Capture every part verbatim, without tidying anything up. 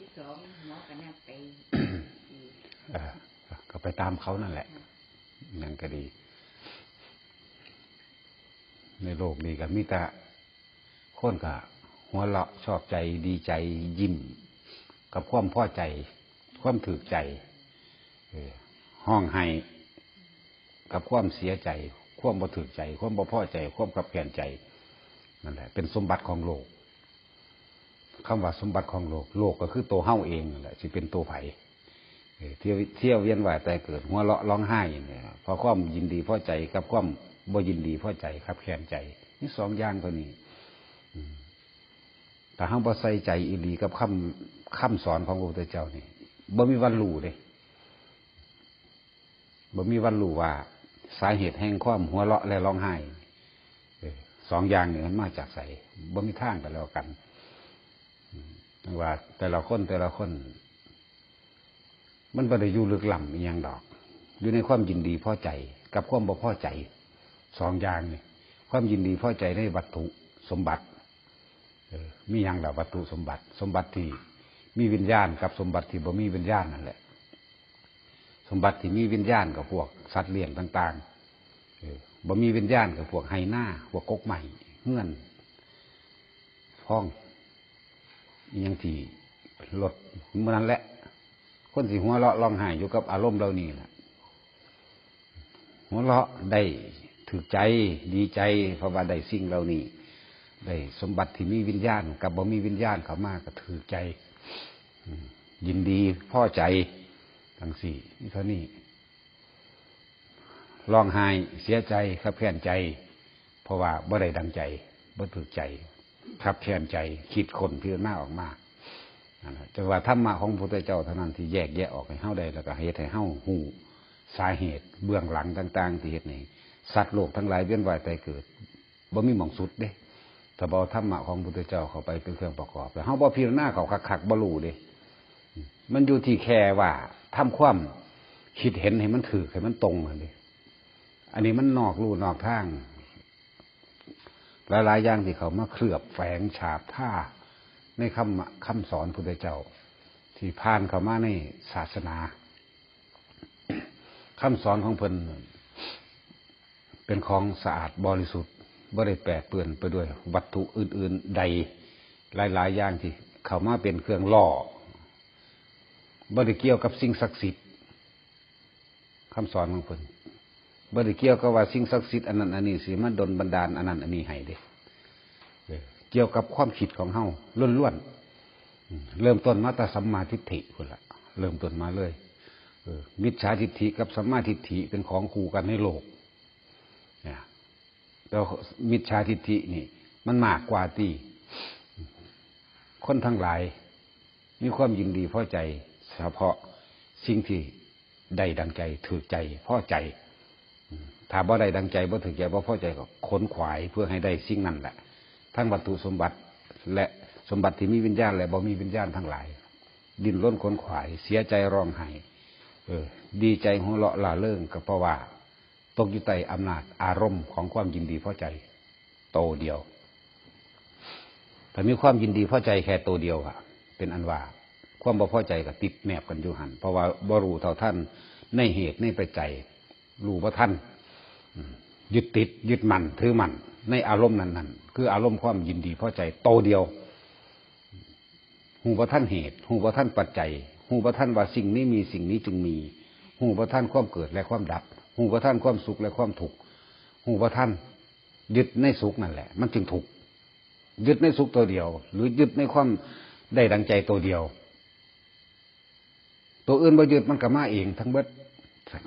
ที่สองหมอก็นัดไปอีก เอ่อก็ไปตามเขานั่นแหละ นั่นก็ดี ในโลกนี้ก็มีแต่คนก็หัวเราะชอบใจดีใจยิ้ม กับความพอใจ ความถูกใจ เออ ฮ้องไห้ กับความเสียใจ ความบ่ถูกใจ ความบ่พอใจ ความขับแค้นใจ นั่นแหละ เป็นสมบัติของโลก คำว่าสมบัติของโลก โลกก็คือตัวเฮาเองนั่นแหละ สิเป็นตัวไผ เออ เที่ยว เที่ยวเวียนว่ายตายเกิด หัวเราะร้องไห้เนี่ย เพราะความยินดีพอใจกับความบ่ยินดีพอใจ ขับแค้นใจ มีสองอย่างเท่านี้ อืม ถ้าเฮาบ่ใส่ใจอีหลีกับคำ คำสอนของพระพุทธเจ้านี่ บ่มีวันรู้เด้ บ่มีวันรู้ว่าสาเหตุแห่งความหัวเราะและร้องไห้ เออ สองอย่างนี่มันมาจากไส บ่มีทางกันแล้วกัน อืม ว่าแต่ละคนแต่ละคน มันบ่ได้อยู่ลึกล้ำอีหยังดอก อยู่ในความยินดีพอใจกับความบ่พอใจ สองอย่างนี่ ความยินดีพอใจในวัตถุสมบัติ เออ มีหยังล่ะวัตถุสมบัติ สมบัติที่มีวิญญาณกับสมบัติที่บ่มีวิญญาณนั่นแหละ สมบัติที่มีวิญญาณก็พวกสัตว์เลี้ยงต่างๆ เออ บ่มีวิญญาณก็พวกไฮ่นา พวกกกไม้ เฮือน ห้อง อิหยังที่รถ มื้อนั้นแหละ คนสิหัวเราะร้องไห้อยู่กับอารมณ์เหล่านี้ล่ะ หัวเราะได้ถูกใจ ดีใจ เพราะว่าได้สิ่งเหล่านี้ ได้สมบัติที่มีวิญญาณ กับบ่มีวิญญาณเข้ามาก็ถูกใจ อืม ยินดีพอใจ จั่งซี้ นี่เท่านี้ ร้องไห้ เสียใจ ขับแค้นใจ เพราะว่าบ่ได้ดังใจ บ่ถูกใจ ขับแค้นใจ คิดค้นพิจารณาออกมา นั่นแหละ แต่ว่าธรรมะของพระพุทธเจ้าเท่านั้นที่แยกแยะออกให้เฮาได้ แล้วก็เฮ็ดให้เฮาฮู้สาเหตุเบื้องหลังต่างๆ ที่เฮ็ดให้สัตว์โลกทั้งหลายเวียนว่ายตายเกิด บ่มีหม่องสุดเด้ ถ้าบ่เอาธรรมะของพระพุทธเจ้าเข้าไปเป็นเครื่องประกอบ แล้วเฮาบ่พิจารณาเข้าคักๆ บ่รู้เด้ มันอยู่ที่แค่ว่าทำความคิดเห็นให้มันถูก ให้มันตรงหั่นเด้ อันนี้มันนอกลู่นอกทาง หลายๆ อย่างที่เขามาเคลือบแฝงฉาบทาในคำ คำสอนพุทธเจ้า ที่ผ่านเข้ามาในศาสนา คำสอนของเพิ่นเป็นของสะอาดบริสุทธิ์ บ่ได้แปดเปื้อนไปด้วยวัตถุอื่นๆ ใด หลายๆ อย่างที่เข้ามาเป็นเครื่องหล่อ บ่ได้เกี่ยวกับสิ่งศักดิ์สิทธิ์ คำสอนของเพิ่น บ่ได้เกี่ยวกับว่าสิ่งศักดิ์สิทธิ์อันนั้นอันนี้สิมาดลบันดาลอันนั้นอันนี้ให้เด้ เออ เกี่ยวกับความคิดของเฮาล้วนๆ อืม เริ่มต้นมาแต่สัมมาทิฏฐิพุ้นละ เริ่มต้นมาเลย เออ มิจฉาทิฏฐิกับสัมมาทิฏฐิเป็นของคู่กันในโลก เนี่ย แล้วมิจฉาทิฏฐินี่ มันมากกว่าตี้ คนทั้งหลาย มีความยินดีพอใจ เฉพาะสิ่งที่ได้ดังใจ ถูกใจ พอใจ อืม ถ้าบ่ได้ดังใจ บ่ถูกใจ บ่พอใจ ก็ขนขวายเพื่อให้ได้สิ่งนั้นแหละ ทั้งวัตถุสมบัติ และสมบัติที่มีวิญญาณ และบ่มีวิญญาณทั้งหลาย ดิ้นรนขนขวาย เสียใจร้องไห้ เออ ดีใจหัวเราะร่าเริง ก็เพราะว่า ตกอยู่ใต้อำนาจอารมณ์ของความยินดีพอใจโตเดียว ถ้ามีความยินดีพอใจแค่โตเดียวอะ เป็นอันว่าความบ่พอใจก็ติดแนบกันอยู่หั่น เพราะว่าบ่รู้เท่าทันในเหตุในปัจจัย รู้บ่ทัน อืม ยึดติด ยึดมั่น ถือมั่น ในอารมณ์นั้นๆ คืออารมณ์ความยินดีพอใจโตเดียว ฮู้บ่ทันเหตุ ฮู้บ่ทันปัจจัย ฮู้บ่ทันว่าสิ่งนี้มี สิ่งนี้จึงมี ฮู้บ่ทันความเกิดและความดับ ฮู้บ่ทันความสุขและความทุกข์ ฮู้บ่ทัน ยึดในสุขนั่นแหละ มันจึงทุกข์ ยึดในสุขตัวเดียว หรือยึดในความได้ดังใจตัวเดียว ตัวอื่นบ่ยึดมันก็มาเองทั้งเบิด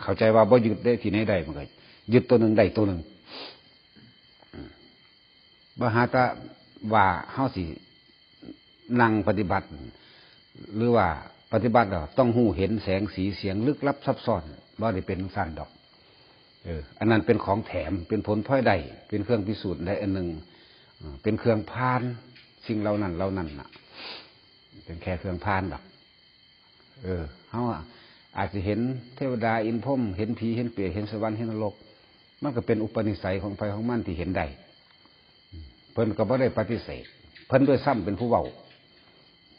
เข้าใจว่าบ่ยึดได้ที่ไหนได้ มันก็ยึดตัวหนึ่งได้ตัวหนึ่ง บ่หาแต่ว่าเฮาสินั่งปฏิบัติ หรือว่าปฏิบัติแล้วต้องฮู้เห็นแสงสีเสียงลึกลับซับซ้อน บ่ได้เป็นจั่งซั้นดอก เออ อันนั้นเป็นของแถม เป็นผลพลอยได้ เป็นเครื่องพิสูจน์ได้อันหนึ่ง เออ เป็นเครื่องผ่านสิ่งเหล่านั้นเหล่านั้นน่ะ เป็นแค่เครื่องผ่านดอก เออ เฮาอะ อาจสิเห็นเทวดาอินทร์พรหม เห็นผี เห็นเปรต เห็นสวรรค์ เห็นนรก มันก็เป็นอุปนิสัยของไผของมันที่เห็นได้ เพิ่นก็บ่ได้ปฏิเสธ เพิ่นด้วยซ้ำเป็นผู้เว้า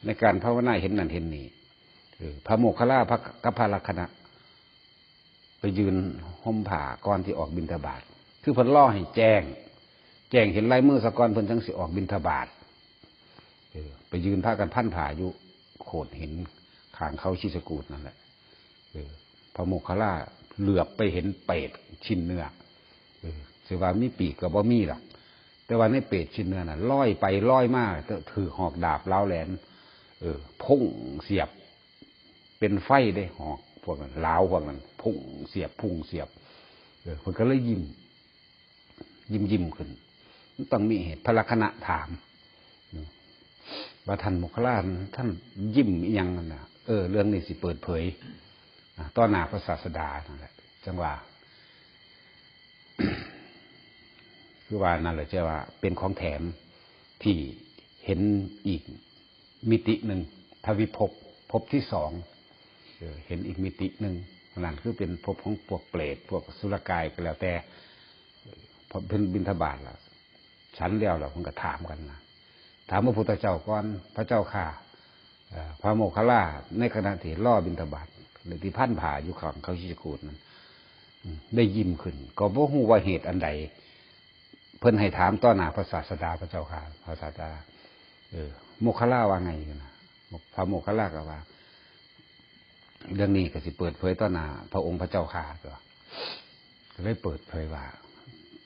ในการภาวนาเห็นนั่นเห็นนี่ เออ พระโมคคัลลา พระ กับพระลักขณะ ไปยืนห่มผ้าก่อนที่ออกบิณฑบาต คือเพิ่นรอให้แจ้ง แจ้งเห็นลายมือซะก่อน เพิ่นจั่งสิออกบิณฑบาต เออ ไปยืนพากันพันผ้าอยู่โขดหินข้างเขาคิจกูฏนั่นแหละ เออ พระโมคคัลลาเหลือบไปเห็นเปรตชิ้นเนื้อ เออ สิว่ามีปีกก็บ่มีหรอก แต่ว่าในเปรตชิ้นเนื้อน่ะ ลอยไปลอยมา ถือหอกดาบร้าวแหลม เออ พุ่งเสียบ เป็นไฟเด้ หอกพวกนั้น ร้าวพวกนั้น พุ่งเสียบ พุ่งเสียบ เออ เพิ่นก็เลยยิ้ม ยิ้มยิ้มขึ้น มันต้องมีเหตุ พระลักขณะถาม ว่าท่านโมคคัลลา ท่านยิ้มอีหยังนั่นน่ะ เออ เรื่องนี้สิเปิดเผย อ่ะ ต่อหน้าพระศาสดานั่นแหละ จั่งว่า คือว่านั่นแหละ จะว่าเป็นของแถมที่เห็นอีกมิติหนึ่ง ทวิภพ ภพที่สอง เออ เห็นอีกมิติหนึ่ง นั่นคือเป็นภพของพวกเปรต พวกอสุรกายก็แล้วแต่ พอเพิ่นบิณฑบาตแล้ว ฉันแล้วล่ะ เพิ่นก็ถามกันนะ ถามพระพุทธเจ้าก่อน พระเจ้าข้า เอ่อ พระโมคคัลลา ในขณะที่รอบิณฑบาต หรือที่พันผ้าอยู่ข้างเขาคิจกูฏนั้น อืม ได้ยิ้มขึ้น ก็บ่ฮู้ว่าเหตุอันใด เพิ่นให้ถามต่อหน้าพระศาสดา พระเจ้าข้า พระศาสดา เออ โมคคัลลาว่าไงนะ พระโมคคัลลาก็ว่า เรื่องนี้ก็สิเปิดเผยต่อหน้าพระองค์พระเจ้าข้า ก็ ก็เลยเปิดเผยว่า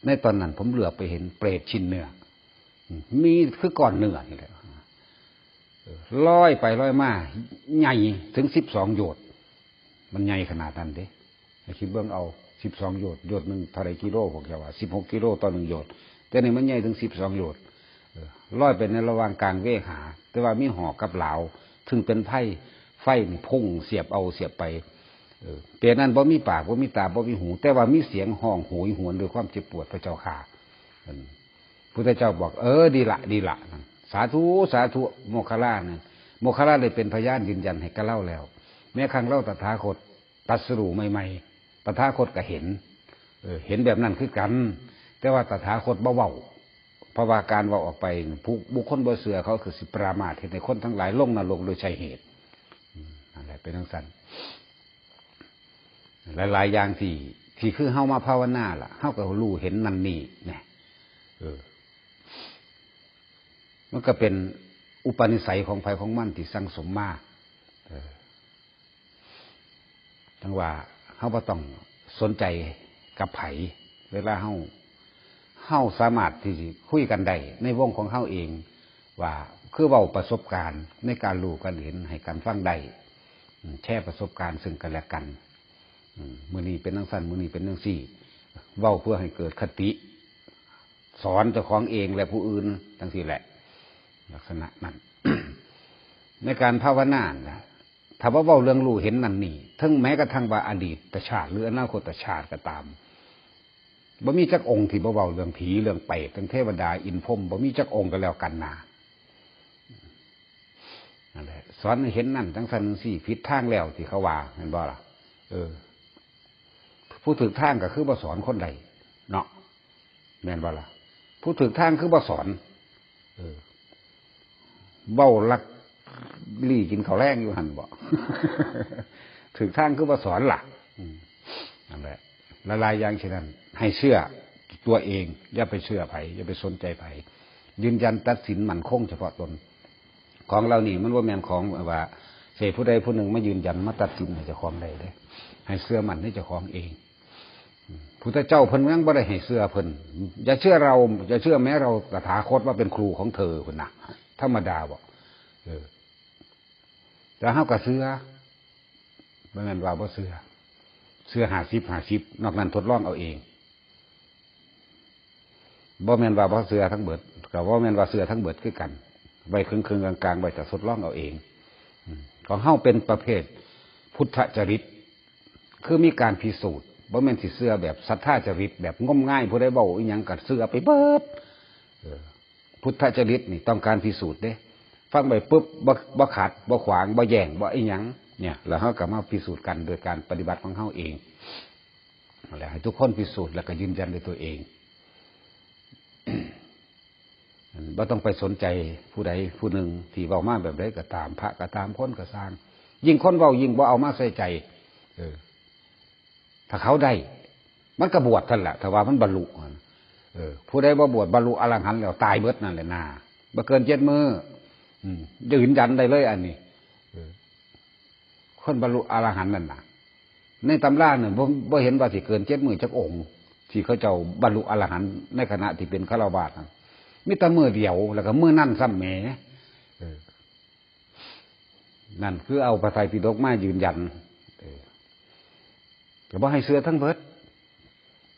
ในตอนนั้นผมเหลือบไปเห็นเปรตชิ้นเนื้อ อืม มีคือก้อนเนื้อนี่แหละ เออ ลอยไปลอยมา ใหญ่ถึงสิบสองโยชน์ มันใหญ่ขนาดนั้นเด้ ให้คิดเบิ่งเอา สิบสองโยชน์ โยชน์หนึ่งเท่าใดกิโล พวกเจ้าว่า สิบหกกิโลต่อหนึ่งโยชน์ แต่นี่มันใหญ่ถึงสิบสองโยชน์ เออ ลอยไปในระหว่างกลางเวหา แต่ว่ามีหอกกับหลาว ซึ่งเป็นไฟ ไฟนี่พุ่งเสียบเอาเสียบไป เออ เปรตนั้นบ่มีปาก บ่มีตา บ่มีหู แต่ว่ามีเสียงฮ้องโหยหวนด้วยความเจ็บปวด พระเจ้าข้า อืม พุทธเจ้าบอก เออ ดีละ ดีละ สาธุ สาธุ โมคคัลลานะ โมคคัลลาได้เป็นพยานยืนยันให้กับเฮาแล้ว แม้ครั้งเฮาตถาคตตรัสรู้ใหม่ๆ ตถาคตก็เห็น เออ เห็นแบบนั้นคือกัน แต่ว่าตถาคตบ่เว้า เพราะว่าการเว้าออกไป ผู้ บุคคลบ่เชื่อเขาคือสิปรามาสเฮ็ดให้คนทั้งหลายลงนรกโดยใช่เหตุ อืม นั่นแหละ เป็นจั่งซั้น หลายๆ อย่างที่ ที่คือเฮามาภาวนาล่ะ เฮาก็รู้เห็นนั่นนี่ เนี่ย เออ มันก็เป็นอุปนิสัยของไผของมันที่สั่งสมมา เออ จั่งว่าเฮาบ่ต้องสนใจกับไผ เวลาเฮา เฮาสามารถที่สิคุยกันได้ในวงของเฮาเอง ว่าคือเว้าประสบการณ์ในการรู้การเห็นให้กันฟังได้ อืม แชร์ประสบการณ์ซึ่งกันและกัน อืม มื้อนี้เป็นจั่งซั้น มื้อนี้เป็นจั่งซี้ เว้าเพื่อให้เกิดคติ สอนเจ้าของเองและผู้อื่นจั่งซี้แหละ ลักษณะนั้น ในการภาวนานะ ถ้าว่าเว้าเรื่องรู้เห็นนั่นนี่ ถึงแม้กระทั่งว่าอดีตชาติหรืออนาคตชาติก็ตาม บ่มีจักองค์ที่บ่เว้าเรื่องผี เรื่องเปรต เรื่องเทวดา อินทร์พรหม บ่มีจักองค์ก็แล้วกันนะ นั่นแหละ สอนให้เห็นนั่นจั่งซั้นจั่งซี้ ผิดทางแล้วที่เขาว่า แม่นบ่ล่ะ เออ ผู้ถืกทางก็คือบ่สอนคนใดเนาะ แม่นบ่ล่ะ ผู้ถืกทางคือบ่สอน เออ เว้าลักลี้กินข้าวแลงอยู่หั่นบ่ ถืกทางคือบ่สอนล่ะ อืม นั่นแหละ หลายๆ อย่างเช่นนั้น ให้เชื่อตัวเอง อย่าไปเชื่อไผ อย่าไปสนใจไผ ยืนยันตัดสินมั่นคงเฉพาะตน ของเหล่านี้มันบ่แม่นของว่า สิให้ผู้ใดผู้หนึ่งมายืนยันมาตัดสินให้เจ้าของได้เด้ ให้เชื่อมั่นในเจ้าของเอง พุทธเจ้าเพิ่นยังบ่ได้ให้เชื่อเพิ่น อย่าเชื่อเรา อย่าเชื่อแม้เราตถาคตว่าเป็นครูของเธอพุ้นนะ ธรรมดาบ่ เออ แต่เฮาก็เชื่อ บ่แม่นว่าบ่เชื่อ เชื่อห้าสิบห้าสิบ นอกนั้นทดลองเอาเอง บ่แม่นว่าบ่เชื่อทั้งเบิด ก็บ่แม่นว่าเชื่อทั้งเบิดคือกัน ไว้ครึ่งๆ กลางๆ ไว้แต่ทดลองเอาเอง อืม ของเฮาเป็นประเภทพุทธจริต คือมีการพิสูจน์ บ่แม่นสิเชื่อแบบศรัทธาจริต แบบงมงาย ผู้ใดเว้าอีหยังก็เชื่อไปเบิด เออ พุทธจริตนี่ต้องการพิสูจน์เด้ ฟังไปปุ๊บ บ่ บ่ขัด บ่ขวาง บ่แย้ง บ่อีหยัง เนี่ย แล้วเฮาก็มาพิสูจน์กันโดยการปฏิบัติของเฮาเอง นั่นแหละ ให้ทุกคนพิสูจน์แล้วก็ยืนยันด้วยตัวเอง บ่ต้องไปสนใจผู้ใดผู้หนึ่งที่เว้ามาแบบใดก็ตาม พระก็ตาม คนก็ซ่าง ยิ่งคนเว้ายิ่งบ่เอามาใส่ใจ เออ ถ้าเขาได้ มันก็บวชเท่านั้นแหละ ถ้าว่ามันบรรลุ เออ ผู้ใดบ่บวชบรรลุอรหันต์แล้วตายเบิดนั่นแหละนา บ่เกินเจ็ดมื้อ อืม ยืนยันได้เลยอันนี้ เออ คนบรรลุอรหันต์นั่นน่ะ ในตำราเนี่ยบ่ บ่เห็นว่าสิเกินเจ็ดมื้อจักองค์ ที่เขาเจ้าบรรลุอรหันต์ในขณะที่เป็นฆราวาสนั่น มีแต่มื้อเดียว แล้วก็มื้อนั้นซ้ำแหม เออ นั่นคือเอาพระไตรปิฎกมายืนยัน เออ ก็บ่ให้เชื่อทั้งเบิด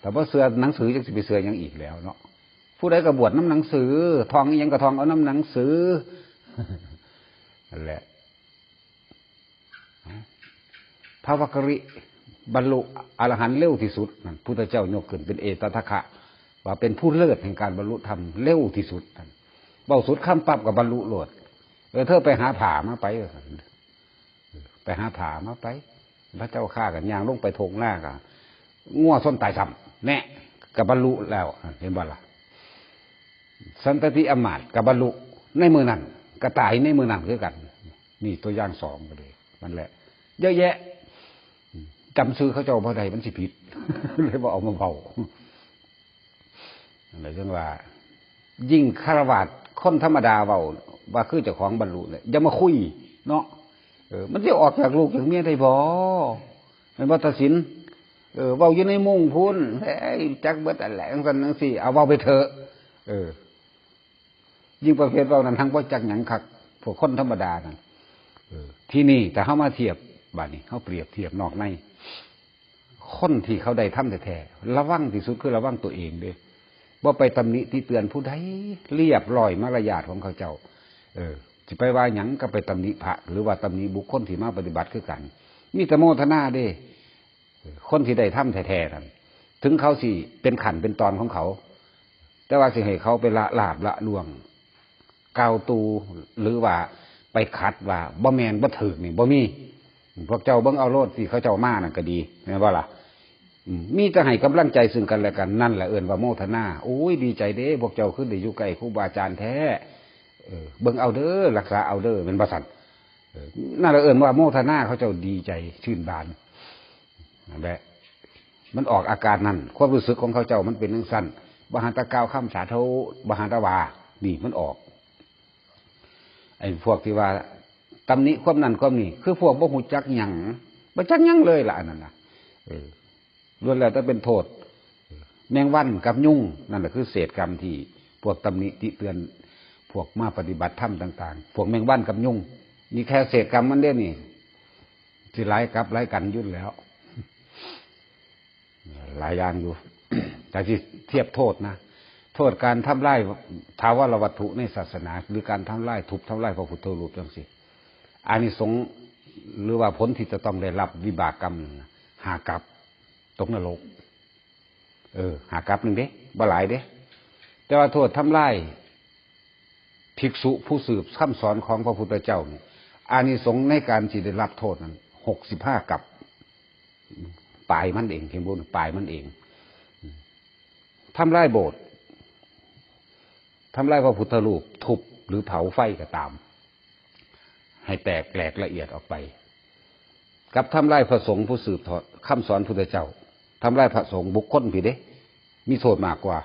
แต่บ่เชื่อหนังสือจักสิไปเชื่อหยังอีกแล้วเนาะ ผู้ใดก็บวชนำหนังสือ ท่องอิหยังก็ท่องเอานำหนังสือ นั่นแหละ พระวักกะลิบรรลุอรหันต์เร็วที่สุดนั่น พุทธเจ้ายกขึ้นเป็นเอตทัคคะ ว่าเป็นผู้เลิศแห่งการบรรลุธรรมเร็วที่สุดนั่น เว้าสุดคำปั๊บก็บรรลุโลด เออ เธอไปหาผ้ามาไป ว่าซั่น ไปหาผ้ามาไป พระเจ้าข้ากันย่างลงไปทงหน้าก็งัวส้นตายซ้ำ แน่ ก็บรรลุแล้ว เห็นบ่ล่ะ สันตติอำมาตย์ก็บรรลุในมื้อนั้น ก็ตายในมื้อนั้นคือกัน นี่ตัวอย่างสองก็เลย มันแหละ เยอะแยะ จำชื่อเขาเจ้าบ่ได้ มันสิผิด เลยบ่เอามาเว้า อะไรจังว่า ยิ่งฆราวาสคนธรรมดาเว้า ว่าคือเจ้าของบรรลุเนี่ย อย่ามาคุยเนาะ เออ มันสิออกจากลูกจากเมียได้บ่ แม่นบ่ ตัดสิน เออ เว้าอยู่ในมุ้งพุ้น เฮ้ย จักเบิดอันแหละ จังซั่นจังซี่ เอาเว้าไปเถอะ เออ ยิ่งประเภทเว้านั้น ทั้งบ่จักหยังคัก พวกคนธรรมดานั่น เออ ที่นี่ แต่เฮามาเทียบ บัดนี้ เฮาเปรียบเทียบนอกใน คนที่เขาได้ธรรมแท้ๆ ระวังที่สุดคือระวังตัวเองเด้ บ่ไปตำหนิติเตียนผู้ใด เรียบร้อยมารยาทของเขาเจ้า เออ สิไปว่าหยังก็ไปตำหนิพระ หรือว่าตำหนิบุคคลที่มาปฏิบัติคือกัน มีแต่โมทนาเด้ เออ คนที่ได้ธรรมแท้ๆ นั่น ถึงเขาสิเป็นขั้นเป็นตอนของเขา แต่ว่าสิให้เขาไปละลาบละล่วง กล่าวตู่ หรือว่าไปขัดว่าบ่แม่นบ่ถูกนี่บ่มี พวกเจ้าเบิ่งเอาโลดที่เขาเจ้ามานั่นก็ดี แม่นบ่ล่ะ อืม มีแต่ให้กำลังใจซึ่งกันและกัน นั่นแหละเอิ้นว่าโมทนา โอ้ย ดีใจเด้ พวกเจ้าคือได้อยู่ใกล้ครูบาอาจารย์แท้ เออ เบิ่งเอาเด้อ รักษาเอาเด้อ แม่นบ่ซั่น เออ นั่นแหละเอิ้นว่าโมทนา เขาเจ้าดีใจชื่นบาน นั่นแหละ มันออกอาการนั่น ความรู้สึกของเขาเจ้ามันเป็นจังซั่น บ่หันแต่กล่าวคำสาธุ บ่หันแต่ว่า นี่มันออก ไอ้พวกที่ว่าตำหนิความนั่นความนี่ คือพวกบ่ฮู้จักหยัง บ่จักหยังเลยล่ะ อันนั้นน่ะ เออ ล้วนแล้วแต่เป็นโทษ แมงวันกับยุง นั่นแหละคือเศษกรรมที่พวกตำหนิติเตียน พวกมาปฏิบัติธรรมต่างๆ พวกแมงวันกับยุง นี่แค่เศษกรรมมันเด้นี่ สิหลายกับหลายกันอยู่แล้ว หลายอย่างอยู่ แต่ที่เทียบโทษนะ โทษการทำลายถาวรวัตถุในศาสนา หรือการทำลาย ทุบทำลายพระพุทธรูปจังซี่ อานิสงส์หรือว่าผลที่จะต้องได้รับวิบากกรรมนั่นนะ ห้ากับ ตกนรก เออ ห้ากับหนึ่งเด้ บ่หลายเด้ แต่ว่าโทษทำลาย ภิกษุผู้สืบคำสอนของพระพุทธเจ้านี่ อานิสงส์ในการที่ได้รับโทษนั้น หกสิบห้ากับ ปลายมันเอง เห็นบ่ ปลายมันเอง ทำลายโบสถ์ ทำลายพระพุทธรูป ทุบหรือเผาไฟก็ตาม ให้แตกแหลกละเอียดออกไป กับทำลายพระสงฆ์ผู้สืบทอดคำสอนพุทธเจ้า ทำลายพระสงฆ์บุคคลพี้เด้ มีโทษมากกว่า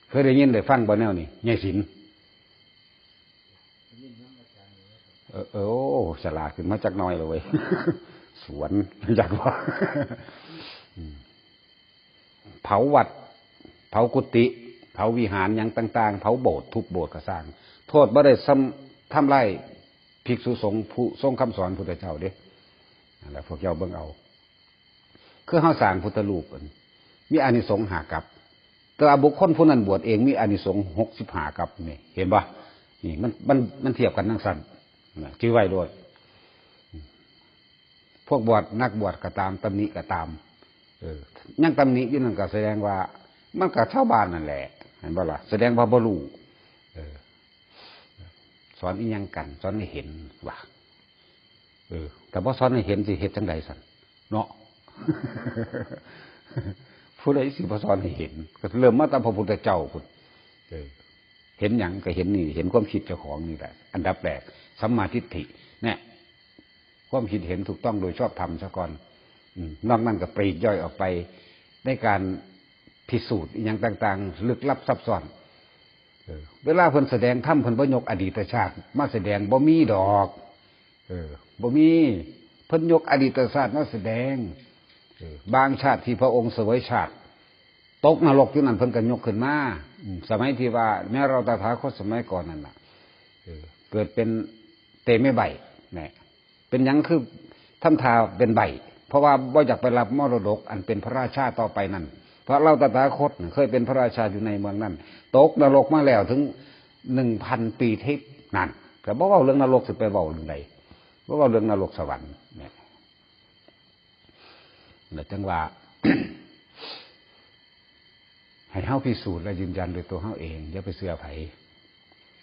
เคยได้ยินได้ฟังบ่แนวนี้ ยายศิลป์ เออ เออ โอ้ ฉลาดขึ้นมาจักหน่อยเลยเว้ย สวน จักว่า อืม เผาวัด เผากุฏิ เผาวิหารหยังต่างๆ เผาโบสถ์ ทุบโบสถ์ก็ซ่าง โทษบ่ได้ซ้ำ ทำลายภิกษุสงฆ์ผู้ทรงคำสอนพุทธเจ้าเด้ นั่นแหละ พวกเจ้าเบิ่งเอา คือเฮาสร้างพุทธรูป มีอานิสงส์ห้ากับ แต่ว่าบุคคลผู้นั้นบวชเองมีอานิสงส์หกสิบห้ากับ นี่ เห็นบ่ นี่มัน มัน มันเทียบกันจั่งซั้น นะ จื่อไว้โลด พวกบวช นักบวชก็ตาม ตำหนิก็ตาม เออ ยังตำหนิอยู่นั่นก็แสดงว่า มันก็ชาวบ้านนั่นแหละ เห็นบ่ล่ะ แสดงว่าบ่รู้ เออ สอนอีหยังกัน สอนให้เห็นว่า เออ แต่บ่สอนให้เห็นสิเฮ็ดจั่งใดซั่น เนาะ ผู้ใดสิบ่สอนให้เห็น ก็เริ่มมาแต่พระพุทธเจ้าพุ้น เออ เห็นหยังก็เห็นนี่ เห็นความคิดเจ้าของนี่แหละ อันดับแรก สัมมาทิฏฐิ เนี่ย ความคิดเห็นถูกต้องโดยชอบธรรมซะก่อน อืม นอกนั้นก็ปลีกย่อยออกไป ในการพิสูจน์อหย่างต่างๆ ลึกลับซับซ้อน เออ เวลาเพิ่นแสดงธรรม เพิ่นบ่ยกอดีตชาติมาแสดง บ่มีดอก เออ บ่มี เพิ่นยกอดีตชาติมาแสดง เออ บางชาติที่พระองค์เสวยชาติ ตกนรกอยู่นั่น เพิ่นก็ยกขึ้นมา อืม สมัยที่ว่าแม้เราตถาคตสมัยก่อนนั่นน่ะ เออ เกิดเป็นเตไม่ใบ เนี่ย เป็นหยังคือทำท่าเป็นใบ เพราะว่าบ่อยากไปรับมรดกอันเป็นพระราชาต่อไปนั่น เพราะเราตถาคตน่ะเคยเป็นพระราชาอยู่ในเมืองนั้น ตกนรกมาแล้วถึง หนึ่งพัน ปีทิพย์นั่น ก็บ่เว้าเรื่องนรก สิไปเว้าเรื่องใด บ่เว้าเรื่องนรกสวรรค์ เนี่ย แล้วจังว่า ให้เฮาพิสูจน์และยืนยันด้วยตัวเฮาเอง อย่าไปเชื่อไผ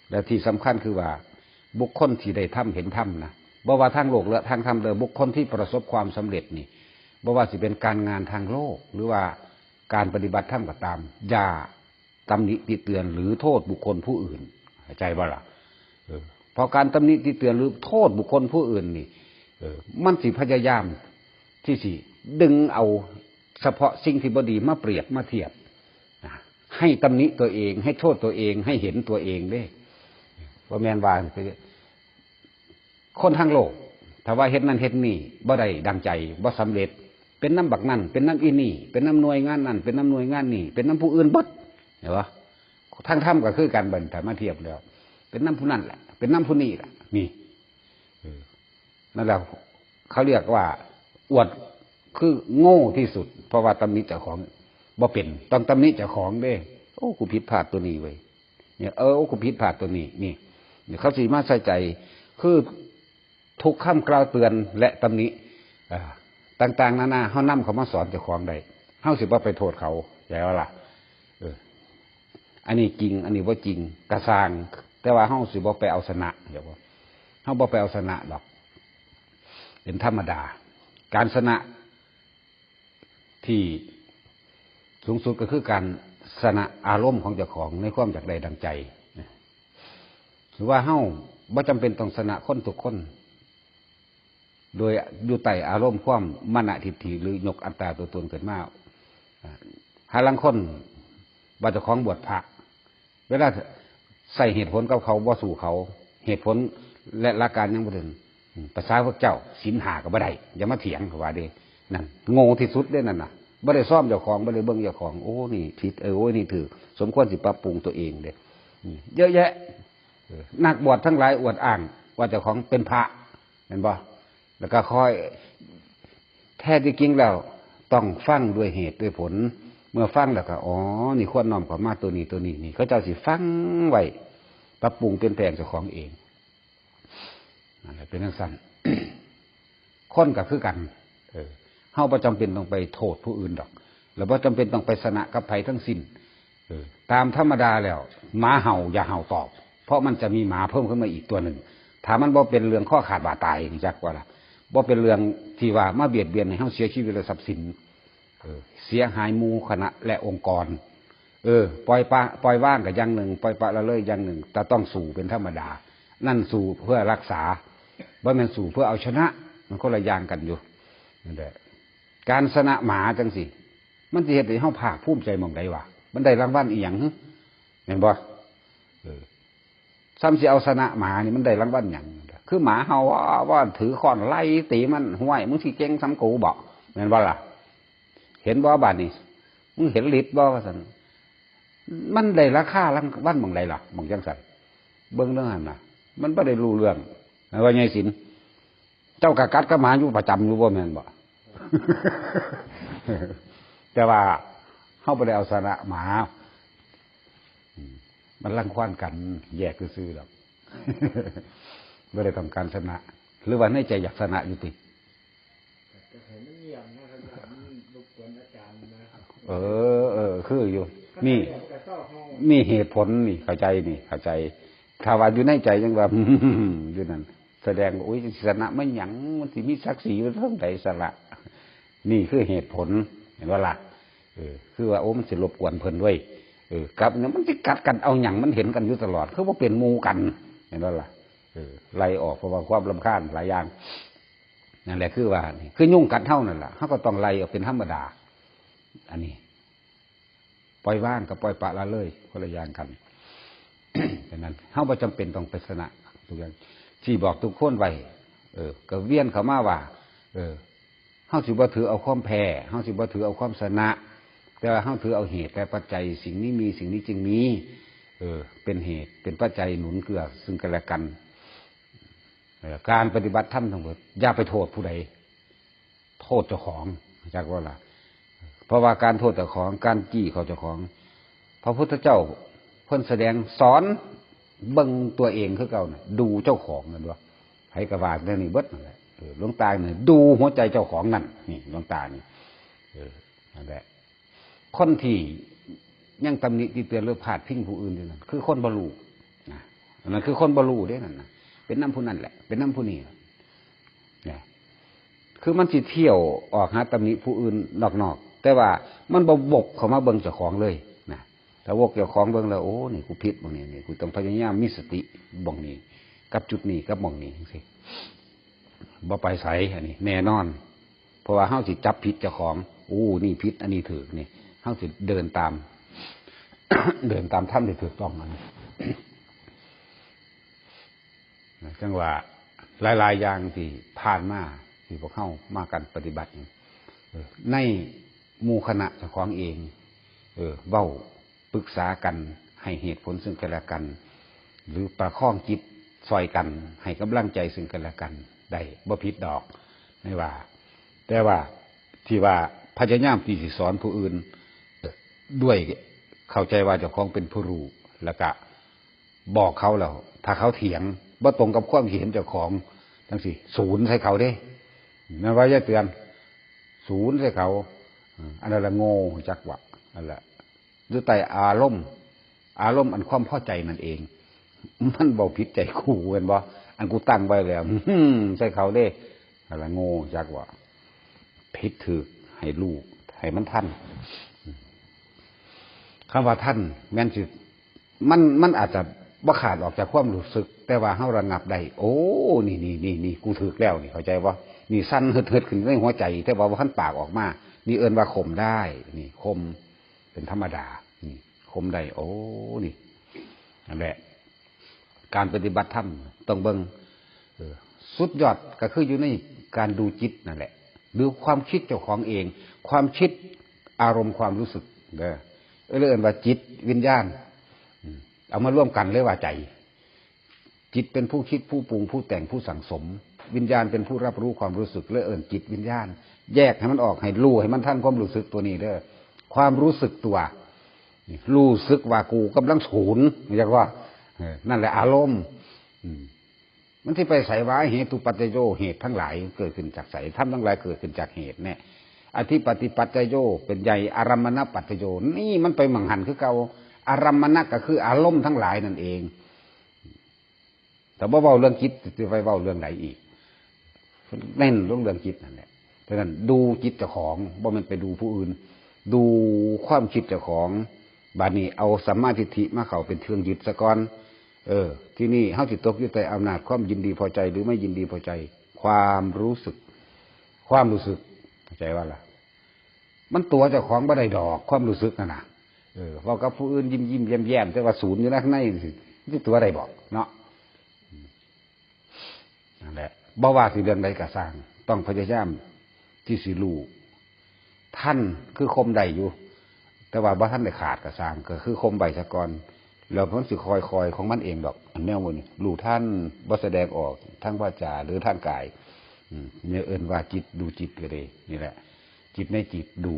และที่สำคัญคือว่า บุคคลที่ได้ธรรมเห็นธรรมนะ บ่ว่าทางโลกและทางธรรมเด้อ บุคคลที่ประสบความสำเร็จนี่ บ่ว่าสิเป็นการงานทางโลก หรือว่าการปฏิบัติธรรมก็ตาม อย่าตำหนิติเตียนหรือโทษบุคคลผู้อื่น เข้าใจบ่ล่ะ เออ เพราะการตำหนิติเตียนหรือโทษบุคคลผู้อื่นนี่ เออ มันสิพยายามที่สิดึงเอาเฉพาะสิ่งที่บ่ดีมาเปรียบมาเทียบ นะ ให้ตำหนิตัวเอง ให้โทษตัวเอง ให้เห็นตัวเองเด้ บ่แม่นว่าไป คนทางโลก ถ้าว่าเฮ็ดนั่นเฮ็ดนี่บ่ได้ดังใจ บ่สำเร็จ เป็นนำบักนั่น เป็นนำอีนี่ เป็นนำหน่วยงานนั่น เป็นนำหน่วยงานนี่ เป็นนำผู้อื่นเบิด เห็นบ่ ทางธรรมก็คือกัน บัดถ้ามาเทียบแล้ว เป็นนำผู้นั่นแหละ เป็นนำผู้นี่แหละ นี่ เออ นั่นแหละ เขาเรียกว่าอวด คือโง่ที่สุด เพราะว่าตำหนิเจ้าของบ่เป็น ต้องตำหนิเจ้าของเด้ โอ้ กูผิดพลาดตัวนี้เว้ย เนี่ย เออ โอ้ กูผิดพลาดตัวนี้ นี่ เนี่ย เขาสิมาใส่ใจ คือทุกคำกล่าวเตือนและตำหนิ อ่า ต่างๆ นานา เฮานำเขามาสอนเจ้าของได้ เฮาสิบ่ไปโทษเขา เข้าใจบ่ล่ะ เออ อันนี้จริง อันนี้บ่จริง กะซ่าง แต่ว่าเฮาสิบ่ไปเอาชนะ เดี๋ยวก่อน เฮาบ่ไปเอาชนะดอก เป็นธรรมดา การชนะที่สูงสุดก็คือการชนะอารมณ์ของเจ้าของในความอยากได้ดังใจ ถือว่าเฮาบ่จำเป็นต้องชนะคนทุกคน โดยอยู่ใต้อารมณ์ความมานะทิฏฐิ หรือยกอัตตาตัวตนขึ้นมา อ่า หาลางคนว่าเจ้าของบวชพระ เวลาใส่เหตุผลกับเขาบ่สู้เขา เหตุผลและหลักการยังบ่ถึง อืม ภาษาพวกเจ้า ศีลห้าก็บ่ได้ อย่ามาเถียง เขาว่าเด้ นั่น โง่ที่สุดเด้นั่นน่ะ บ่ได้ซ่อมเจ้าของ บ่ได้เบิ่งเจ้าของ โอ้ นี่ผิด เออ โอ้ย นี่ถูก สมควรสิปรับปรุงตัวเองเด้ อืม เยอะแยะ เออ นักบวชทั้งหลายอวดอ้างว่าเจ้าของเป็นพระ เห็นบ่ แล้วก็คอย แท้ที่จริงแล้วต้องฟังด้วยเหตุด้วยผล เมื่อฟังแล้วก็ อ๋อ นี่ควรน้อมเข้ามาตัวนี้ตัวนี้ นี่ เขาเจ้าสิฟังไว้ ปรับปรุงเปลี่ยนแปลงเจ้าของเอง นั่นแหละ เป็นจั่งซั้น คนก็คือกัน เออ เฮาบ่จำเป็นต้องไปโทษผู้อื่นดอก แล้วบ่จำเป็นต้องไปชนะกับไผทั้งสิ้น เออ ตามธรรมดาแล้ว หมาเห่าอย่าเห่าตอบ เพราะมันจะมีหมาเพิ่มขึ้นมาอีกตัวหนึ่ง ถ้ามันบ่เป็นเรื่องคอขาดบาดตาย นี่จักว่าล่ะ บ่เป็นเรื่องที่ว่ามาเบียดเบียนให้เฮาเสียชีวิตและทรัพย์สิน เออ เสียหายหมู่คณะและองค์กร เออ ปล่อยปะ ปล่อยว่างก็อย่างหนึ่ง ปล่อยปละละเลยอย่างหนึ่ง แต่ต้องสู้เป็นธรรมดา นั่นสู้เพื่อรักษา บ่แม่นสู้เพื่อเอาชนะ มันคนละอย่างกันอยู่ นั่นแหละ การชนะหมาจั่งซี้ มันสิเฮ็ดให้เฮาภาคภูมิใจหม่องใดวะ มันได้รางวัลอีหยังหึ แม่นบ่ เออ ซ้ำสิเอาชนะหมานี่มันได้รางวัลหยัง คือหมาเห่าว่า ว่าถือค้อนไล่ตีมัน "ห้วย มึงสิเก่งส่ำกูบ่" แม่นบ่ล่ะ เห็นบ่บาดนี้ "มึงเห็นฤทธิ์บ่" ว่าซั่น มันได้ราคารางวัลหม่องใดล่ะ หม่องจั่งซั่น เบิ่งเรื่องหั่นน่ะ มันบ่ได้รู้เรื่อง ว่าไงสิน เจ้าก็กัดกับหมาอยู่ประจำอยู่บ่แม่นบ่ แต่ว่าเฮาบ่ได้เอาชนะหมา อืม มันรังควานกัน แยกซื่อๆดอก บ่ได้ต้องการชนะ หรือว่าในใจอยากชนะอยู่ติ จะให้มันเงียบนะครับ มันรบกวนอาจารย์นะ เออ เออ คืออยู่ มี กระเซ้าห้อง มีเหตุผลนี่ เข้าใจนี่ เข้าใจ ถ้าว่าอยู่ในใจยังว่า อยู่นั่น แสดงว่า "โอ้ย สิชนะมันหยัง มันสิมีศักดิ์ศรีอยู่เท่าใดสละ" นี่คือเหตุผล เห็นบ่ล่ะ เออ คือว่า "โอ้ มันสิรบกวนเพิ่นเว้ย เออ กับเนี่ยมันสิกัดกันเอาหยัง มันเห็นกันอยู่ตลอด คือบ่เป็นหมู่กัน เห็นบ่ล่ะ เออ ไล่ออก เพราะว่าความรำคาญหลายอย่าง นั่นแหละ คือว่านี่ คือยุงกัดเฮานั่นล่ะ เฮาก็ต้องไล่ออกเป็นธรรมดา อันนี้ ปล่อยวางกับปล่อยปละละเลย คนละอย่างกัน ฉะนั้น เฮาบ่จำเป็นต้องไปชนะทุกอย่าง สิบอกทุกคนไว้ เออ ก็เวียนเข้ามาว่า เออ เฮาสิบ่ถือเอาความแพ้ เฮาสิบ่ถือเอาความชนะ แต่ว่าเฮาถือเอาเหตุและปัจจัย สิ่งนี้มี สิ่งนี้จึงมี เออ เป็นเหตุ เป็นปัจจัยหนุนเกื้อซึ่งกันและกัน เออ การปฏิบัติธรรมทั้งหมด อย่าไปโทษผู้ใด โทษเจ้าของ จักว่าล่ะ เพราะว่าการโทษเจ้าของ การจี้เขาเจ้าของ พระพุทธเจ้าเพิ่นแสดงสอนเบิ่งตัวเองคือเก่าน่ะ ดูเจ้าของนั่นว่า ไผก็ว่าแนวนี้เบิดนั่นแหละ เออ หลวงตาเนี่ยดูหัวใจเจ้าของนั่น นี่ หลวงตานี่ เออ นั่นแหละ คนที่ยังตำหนิติเตียนหรือพาดพิงผู้อื่นอยู่นั่น คือคนบ่รู้นะ อันนั้นคือคนบ่รู้เด้นั่นนะ เป็นนำผู้นั่นแหละ เป็นนำผู้นี้แหละ เนี่ย คือมันสิเที่ยวออกหาตำหนิผู้อื่นนอกๆ แต่ว่ามันบ่วกเข้ามาเบิ่งเจ้าของเลยนะ ถ้าวกเจ้าของเบิ่งแล้ว โอ้ นี่กูผิดหม่องนี้ นี่กูต้องพยายามมีสติหม่องนี้ กับจุดนี้ กับหม่องนี้จังซี้ บ่ไปไส อันนี้แน่นอน เพราะว่าเฮาสิจับผิดเจ้าของ อู้ นี่ผิด อันนี้ถูก นี่ เฮาสิเดินตาม เดินตามธรรมที่ถูกต้องอันนี้ จังว่าหลายๆ อย่างที่ผ่านมา ที่พวกเฮามากันปฏิบัตินี่ เออ ในหมู่คณะเจ้าของเอง เออ เว้าปรึกษากัน ให้เหตุผลซึ่งกันและกัน หรือประคองจิตซอยกัน ให้กำลังใจซึ่งกันและกัน ได้ บ่ผิดดอก ไม่ว่า แต่ว่าที่ว่าพยายามที่สิสอนผู้อื่น ด้วยเข้าใจว่าเจ้าของเป็นผู้รู้ แล้วก็บอกเขาแล้ว ถ้าเขาเถียง บ่ตรงกับความคิดเห็นเจ้าของ จังซี้ ศูนย์ใส่เขาเด้ นั่นว่าอย่าเตือน ศูนย์ใส่เขา อืม อันนั้นละโง่จักวะ อันละ อยู่ใต้อารมณ์ อารมณ์อันความพอใจนั่นเอง มันเว้าผิดใจกูแม่นบ่ อันกูตั้งไว้แล้ว อืม ใส่เขาเด้ อันละโง่จักวะ ผิดถูกให้รู้ ให้มันทัน คำว่าทัน แม่นสิ มัน มันอาจจะบ่ขาดออกจากความรู้สึก แต่ว่าเฮาระงับได้ โอ้ นี่ นี่ นี่ นี่ กูถูกแล้ว นี่ เข้าใจบ่ นี่สั่นเฮิดๆ ขึ้นในหัวใจ แต่ว่าบ่ทันปากออกมา นี่เอิ้นว่าข่มได้ นี่ ข่มเป็นธรรมดา นี่ ข่มได้ โอ้ นี่ นั่นแหละ การปฏิบัติธรรมต้องเบิ่ง เออ สุดยอดก็คืออยู่ในการดูจิตนั่นแหละ หรือความคิดเจ้าของเอง ความคิด อารมณ์ความรู้สึกเด้อ เออ เรียกว่าจิตวิญญาณ อืม เอามารวมกันเลยว่าใจ จิตเป็นผู้คิด ผู้ปรุง ผู้แต่ง ผู้สั่งสม วิญญาณเป็นผู้รับรู้ความรู้สึก เลยเอิ้นจิตวิญญาณ แยกให้มันออก ให้รู้ ให้มันทันความรู้สึกตัวนี้เด้อ ความรู้สึกตัว นี่ รู้สึกว่ากูกำลังศูนย์ เรียกว่า เออ นั่นแหละอารมณ์ อืม มันสิไปไสวะ เหตุปัจจโย เหตุทั้งหลายเกิดขึ้นจากไส ธรรมทั้งหลายเกิดขึ้นจากเหตุเนี่ย อธิปติปัจจโย เป็นใหญ่ อารัมมณปัจจโย นี่มันไปหม่องหั่นคือเก่า อารัมมณก็คืออารมณ์ทั้งหลายนั่นเอง แต่บ่เว้าเรื่องจิต สิไปเว้าเรื่องใดอีก เน้นลงเรื่องจิตนั่นแหละ ฉะนั้นดูจิตเจ้าของ บ่แม่นไปดูผู้อื่น ดูความคิดเจ้าของ บาดนี้เอาสัมมาทิฏฐิมาเข้าเป็นเครื่องยึดซะก่อน เออ ทีนี้เฮาสิตกอยู่ใต้อำนาจความยินดีพอใจหรือไม่ยินดีพอใจ ความรู้สึก ความรู้สึก เข้าใจว่าล่ะ มันตั๋วเจ้าของบ่ได้ดอก ความรู้สึกนั่นน่ะ เออ เว้ากับผู้อื่นยิ้มๆ แย้มๆ แต่ว่าศูนย์อยู่ในข้างในนี่สิตั๋วได้บ่ เนาะ นั่นแหละ บ่ว่าสิเรื่องใดก็ซ่าง ต้องพยายามที่สิรู้ทัน คือข่มได้อยู่ แต่ว่าบ่ทันได้ขาดก็ซ่าง ก็คือข่มไว้ซะก่อน แล้วมันสิค่อยๆ ของมันเองดอก อันแนวหมู่นี้ รู้ทัน บ่แสดงออกทางวาจาหรือทางกาย อืม เนี่ยเอิ้นว่าจิตดูจิตก็ได้ นี่แหละ จิตในจิตดู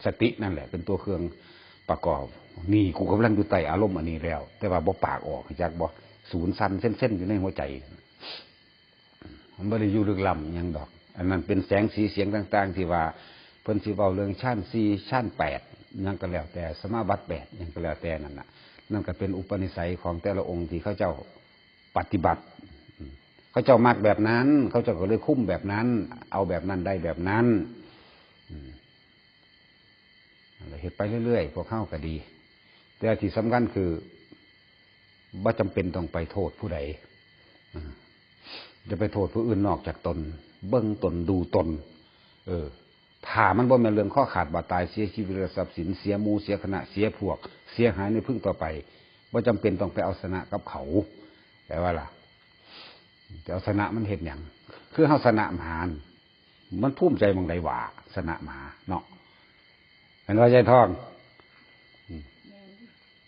สตินั่นแหละ เป็นตัวเครื่องประกอบ นี่กูกำลังอยู่ใต้อารมณ์อันนี้แล้ว แต่ว่าบ่ปากออก จักบ่ ศูนย์สั่นเส้นๆ อยู่ในหัวใจ มันบ่ได้อยู่ลึกล้ำหยังดอก อันนั้นเป็นแสงสีเสียงต่างๆ ที่ว่าเพิ่นสิเว้าเรื่องฌานสี่ ฌานแปด หยังก็แล้วแต่ สมาบัติแปด หยังก็แล้วแต่นั่นน่ะ นั่นก็เป็นอุปนิสัยของแต่ละองค์ที่เขาเจ้าปฏิบัติ เขาเจ้ามักแบบนั้น เขาเจ้าก็เลยคุมแบบนั้น เอาแบบนั้นได้แบบนั้น อืม เฮ็ดไปเรื่อยๆ พวกเฮาก็ดี แต่ที่สำคัญคือ บ่จำเป็นต้องไปโทษผู้ใด อ่า อย่าไปโทษผู้อื่นนอกจากตน เบิ่งตนดูตน เออ ถ้ามันบ่แม่นเรื่องคอขาดบาดตาย เสียชีวิตและทรัพย์สิน เสียหมู่ เสียคณะ เสียพวก เสียหายในพรุ่งต่อไป บ่จำเป็นต้องไปเอาชนะกับเขา แปลว่าล่ะ จะเอาชนะมันเฮ็ดหยัง คือเฮาชนะหมา มันภูมิใจหม่องใดหว่า ชนะหมาเนาะ เห็นว่ายายทอง อืม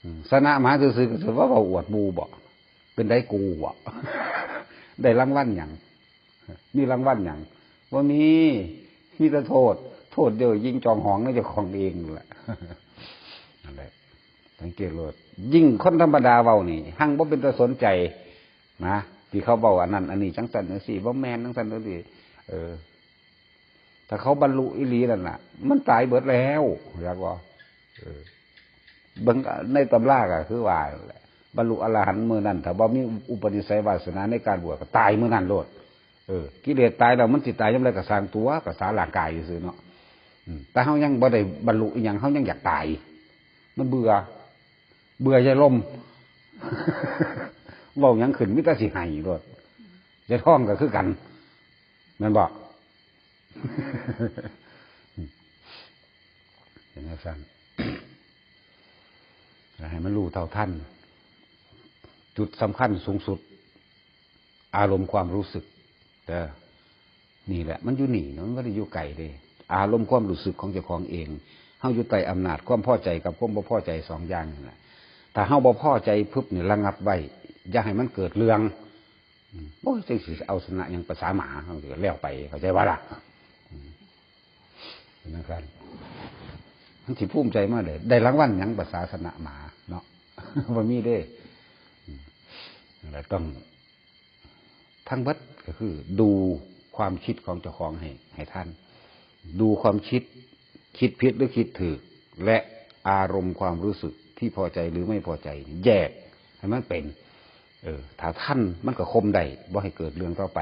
อืม ชนะหมาซื่อๆ ก็สิว่าเว้าอวดหมู่บ่ เป็นได้กูบ่ ได้รางวัลหยัง มีรางวัลหยัง บ่มี มีแต่โทษ โทษเดียวยิ่งจองหองในเจ้าของเองนั่นแหละ นั่นแหละ สังเกตโลด ยิ่งคนธรรมดาเว้านี่ หั่งบ่เป็นตาสนใจนะ ที่เขาเว้าอันนั้น อันนี้จังซั่นจังซี่ บ่แม่นจังซั่นจังซี่ เออ ถ้าเขาบรรลุอีหลีนั่นน่ะ มันตายเบิดแล้ว อยากว่า เออ เบิ่งในตำราก็คือว่าแหละ บรรลุอรหันต์มื้อนั้น ถ้าบ่มีอุปนิสัยวาสนาในการบวชก็ตายมื้อนั้นโลด เออ กิเลสตายแล้วมันสิตายยามใดก็ซ่างตัว ก็สาร่างกายซื่อๆเนาะ อืม แต่เฮายังบ่ได้บรรลุอิหยัง เฮายังอยากตาย มันเบื่อ เบื่อยายลม เว้าหยังขึ้นมีแต่สิไห้โลด ยายทองก็คือกัน แม่นบ่ เป็นจังซั่น ให้มันรู้เท่าทัน จุดสำคัญสูงสุด อารมณ์ความรู้สึก เด้อ นี่แหละ มันอยู่นี่นะ มันบ่ได้อยู่ไกลเด้ อารมณ์ความรู้สึกของเจ้าของเอง เฮาอยู่ใต้อำนาจความพอใจกับความบ่พอใจสองอย่างนี่แหละ ถ้าเฮาบ่พอใจปุ๊บนี่ระงับไว้ อย่าให้มันเกิดเรื่อง อืม โอ้ย จังสิเอาชนะหยัง ภาษาหมา เฮาก็แล้วไป เข้าใจบ่ล่ะ อืม เป็นจังซั่น มันสิภูมิใจมากเลย ได้รางวัลหยัง ภาษาชนะหมาเนาะ บ่มีเด้ อืม นั่นแหละ ต้อง ทั้งเบิดก็คือดูความคิดของเจ้าของให้ ให้ทัน ดูความคิด คิดผิดหรือคิดถูก และอารมณ์ความรู้สึกที่พอใจหรือไม่พอใจ แยกให้มันเป็น เออ ถ้าทันมันก็ข่มได้ บ่ให้เกิดเรื่องต่อไป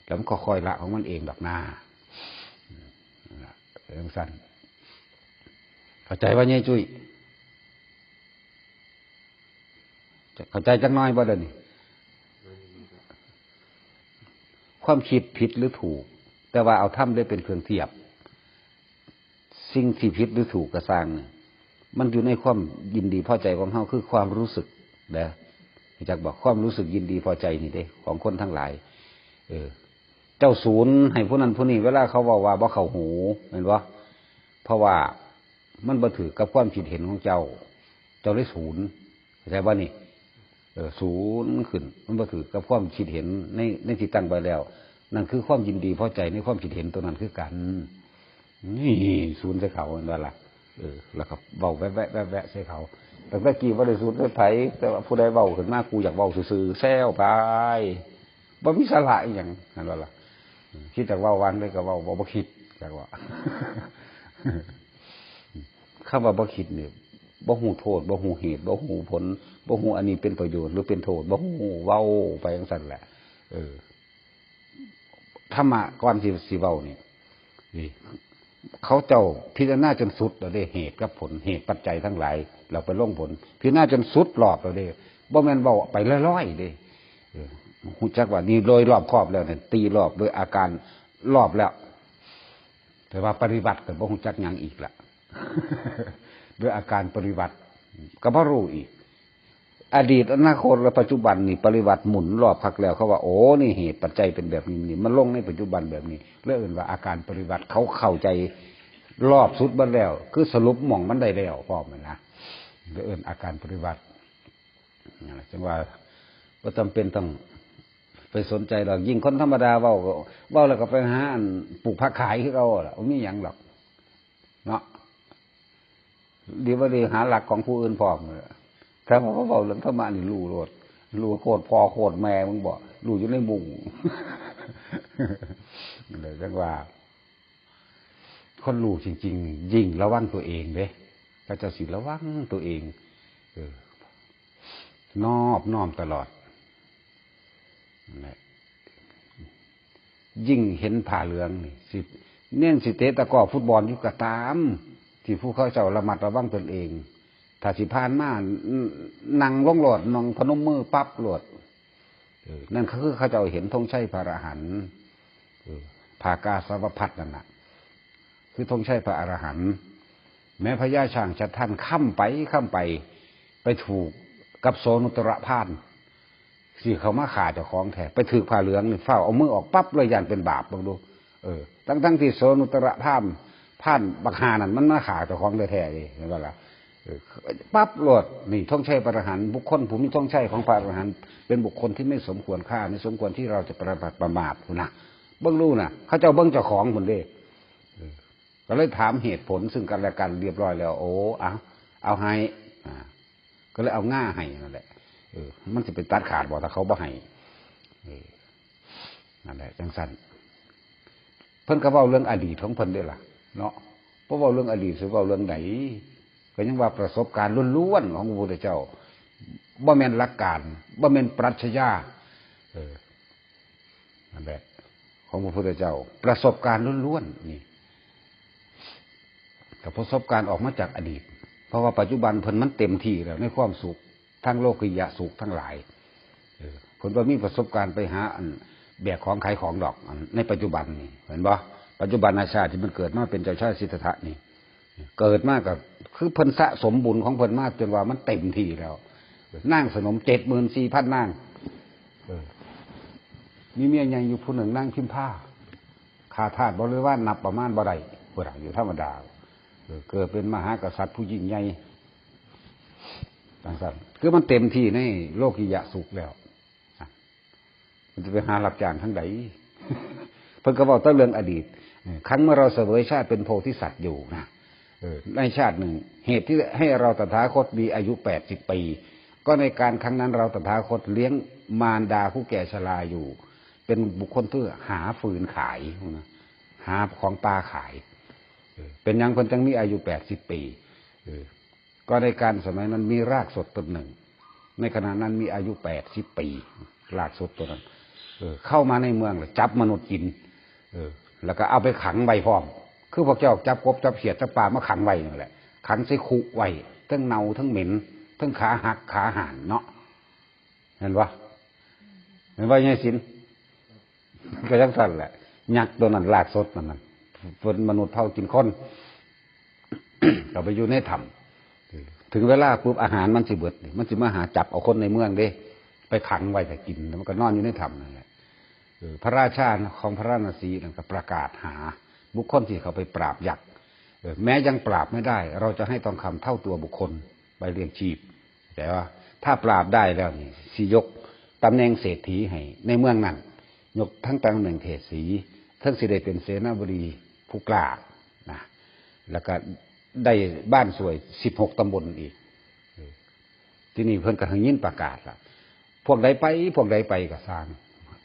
แล้วมันก็ค่อยละของมันเองดอกหน้า นั่นล่ะ เรื่องสั้น เข้าใจว่ายายจุ้ย เข้าใจจักหน่อยบ่เดี๋ยวนี้ ความคิดผิดหรือถูก แต่ว่าเอาธรรมได้เป็นเครื่องเทียบ สิ่งที่ผิดหรือถูกก็ซ่างนี่ มันอยู่ในความยินดีพอใจของเฮา คือความรู้สึกเด้อ รู้จักบ่ ความรู้สึกยินดีพอใจนี่เด้ ของคนทั้งหลาย เออ เจ้าศูนย์ให้ผู้นั้นผู้นี้ เวลาเขาเว้าว่าบ่เข้าหู แม่นบ่ เพราะว่ามันบ่ถืกกับความคิดเห็นของเจ้า เจ้าเลยศูนย์ เข้าใจบ่นี่ เออ ศูนย์ขึ้น มันบ่ถืกกับความคิดเห็นใน ในที่ตั้งไว้แล้ว นั่นคือความยินดีพอใจในความคิดเห็นตัวนั้นคือกัน นี่ศูนย์ใส่เขา แม่นบ่ล่ะ เออ แล้วก็เว้าแวะๆๆๆใส่เขา ตั้งแต่กี้บ่ได้ศูนย์ใส่ไผ แต่ว่าผู้ใดเว้าขึ้นมา กูอยากเว้าซื่อๆ แซวไป บ่มีสาระอีหยัง แม่นบ่ล่ะ คิดอยากเว้าว่าจั่งใดก็เว้า บ่ บ่คิด จักว่า คำว่าบ่คิดนี่ บ่ฮู้โทษ บ่ฮู้เหตุ บ่ฮู้ผล บ่ฮู้อันนี้เป็นประโยชน์หรือเป็นโทษ บ่ฮู้ เว้าไปจั่งซั้นแหละ เออ ธรรมะก่อนสิ สิเว้านี่ นี่ เขาเจ้าพิจารณาจนสุดแล้วเด้ เหตุกับผล เหตุปัจจัยทั้งหลาย แล้วไปลงผล พิจารณาจนสุดรอบแล้วเด้ บ่แม่นเว้าไปลอยๆเด้ เออ ฮู้จักว่านี่โดยรอบคอบแล้วเนี่ย ตีรอบโดยอาการรอบแล้ว แต่ว่าปริวัติก็บ่ฮู้จักหยังอีกละ โดยอาการปริวัติก็บ่รู้อีก อดีต อนาคต และปัจจุบันนี่ปริวัติหมุนรอบคักแล้ว เขาว่า โอ้ นี่เหตุปัจจัยเป็นแบบนี้ นี่มันลงในปัจจุบันแบบนี้ แล้วเอิ้นว่าอาการปริวัติ เขาเข้าใจรอบสุดเบิดแล้ว คือสรุปหม่องมันได้แล้วพร้อมนะ แล้วเอิ้นอาการปริวัติ นั่นแหละ จั่งว่าบ่จำเป็นต้องไปสนใจดอก ยิ่งคนธรรมดาเว้าก็ เว้าแล้วก็ไปหาอันปลูกผักขายคือเก่าล่ะ บ่มีหยังดอก เนาะ ดีบ่ดีหาลักของผู้อื่นพร้อมเลย ถ้าว่าเขาเว้าเรื่องธรรมะนี่รู้โลด รู้โคตรพ่อโคตรแม่มึงบ่ รู้อยู่ในมุ้ง เลยจั่งว่า คนรู้จริงๆ ยิ่งระวังตัวเองเด้ เขาเจ้าสิระวังตัวเอง เออ นอบน้อมตลอด นั่นแหละ ยิ่งเห็นผ้าเหลืองนี่ สิ เน้นสิเตะตะกร้อฟุตบอลอยู่ก็ตาม ที่ผู้เขาเจ้าระมัดระวังตนเอง ถ้ ถ้าสิผ่านมา นั่งลงโลด นั่งพนมมือปั๊บโลด เออ นั่นคือเขาเจ้าเห็นธงชัยพระอรหันต์ เออ ผ้ากาสาวพัสตร์นั่นน่ะ คือธงชัยพระอรหันต์ แม้พญาช้างชาดทันค้ำไปค้ำไป ไปถูกกับโสนุตระพาน สิเข้ามาฆ่าเจ้าของแท้ ไปถืกผ้าเหลืองนี่ ฟ้าวเอามือออกปั๊บเลย ย่านเป็นบาป เบิ่งดู เออ ทั้งๆที่โสนุตระพาน พานบักห่านั่น มันมาฆ่าเจ้าของแท้ๆ เด้ เห็นบ่ล่ะ เออ ปั๊บโลด นี่ธงชัยพระอรหันต์ บุคคลผู้มีธงชัยของพระอรหันต์ เป็นบุคคลที่ไม่สมควรฆ่า ไม่สมควรที่เราจะประมาท ประมาทพุ้นนะ เบิ่งดูนะ เขาเจ้าเบิ่งเจ้าของพุ้นเด้ เออ ก็เลยถามเหตุผลซึ่งกันและกันเรียบร้อยแล้ว โอ้ เอา เอาให้ อ่า ก็เลยเอาง่าให้นั่นแหละ เออ มันสิไปตัดขาดบ่ถ้าเขาบ่ให้ เออ นั่นแหละ จังซั่น เพิ่นก็เว้าเรื่องอดีตของเพิ่นเด้ล่ะ เนาะ บ่เว้าเรื่องอดีตสิเว้าเรื่องใด ก็ยังว่าประสบการณ์ล้วนๆของพระพุทธเจ้า บ่แม่นหลักการ บ่แม่นปรัชญา เออ นั่นแหละ ของพระพุทธเจ้า ประสบการณ์ล้วนๆ นี่ กับประสบการณ์ออกมาจากอดีต เพราะว่าปัจจุบันเพิ่นมันเต็มที่แล้วในความสุข ทั้งโลกิยะสุขทั้งหลาย เออ เพิ่นบ่มีประสบการณ์ไปหาอันแบกของขายของดอก อันในปัจจุบันนี่ เห็นบ่ ปัจจุบันชาติที่มันเกิดมาเป็นเจ้าชายสิทธัตถะนี่ เกิดมาก็คือเพิ่นสะสมบุญของเพิ่นมาจนว่ามันเต็มที่แล้ว นางสนม เจ็ดหมื่นสี่พันนาง เออ มีเมียใหญ่อยู่ผู้หนึ่ง นางพิมพา ข้าทาสบริวารนับประมาณบ่ได้ พุ้นน่ะ อยู่ธรรมดา เออ เกิดเป็นมหากษัตริย์ผู้ยิ่งใหญ่ จังซั่น คือมันเต็มที่ในโลกิยะสุขแล้ว มันจะไปหารับจ้างทางใด เพิ่นก็เว้าแต่เรื่องอดีต เออ ครั้งเมื่อเราเสวยชาติเป็นโพธิสัตว์อยู่นะ เออ ในชาติหนึ่ง เหตุที่ให้เราตถาคตมีอายุแปดสิบปี ก็ในการครั้งนั้นเราตถาคตเลี้ยงมารดาผู้แก่ชราอยู่ เป็นบุคคลที่หาฟืนขายนะ หาของป่าขาย เออ เป็นหยังเพิ่นจังมีอายุแปดสิบปี เออ ก็ในการสมัยนั้นมีรากสดต้นหนึ่ง ในขณะนั้นมีอายุแปดสิบปี รากสดต้นนั้น เออ เข้ามาในเมืองแล้วจับมนุษย์กิน เออ แล้วก็เอาไปขังไว้พร้อม คือพวกเจ้าจับกบจับเขียดจับปลามาขังไว้นั่นแหละ ขังใส่คุไว้ ทั้งเน่าทั้งเหม็น ทั้งขาหักขาหานเนาะ เห็นบ่ เห็นบ่ ยายศิลป์ ก็จังซั่นแหละ ยักษ์ตัวนั้นรากสดมันนั่น เพิ่นมนุษย์เผ่ากินคน ก็ไปอยู่ในถ้ำ ถึงเวลาปุ๊บอาหารมันสิเบิดนี่ มันสิมาหาจับเอาคนในเมืองเด้ ไปขังไว้ถ้ากิน มันก็นอนอยู่ในถ้ำนั่นแหละ เออ พระราชาของพาราณสีนั่นก็ประกาศหาบุคคลที่เขาไปปราบยักษ์ เออ แม้ยังปราบไม่ได้ เราจะให้ทองคำเท่าตัวบุคคลไปเลี้ยงชีพ แต่ว่าถ้าปราบได้แล้วนี่ สิยกตำแหน่งเศรษฐีให้ในเมืองนั้น ยกทั้งตำแหน่งเศรษฐี ทั้งสิได้เป็นเสนาบดีผู้กล้านะ แล้วก็ได้บ้านสวยสิบหกตำบลอีก เออ ทีนี้เพิ่นก็ได้ยินประกาศละ พวกใดไป พวกใดไปก็ซ่าง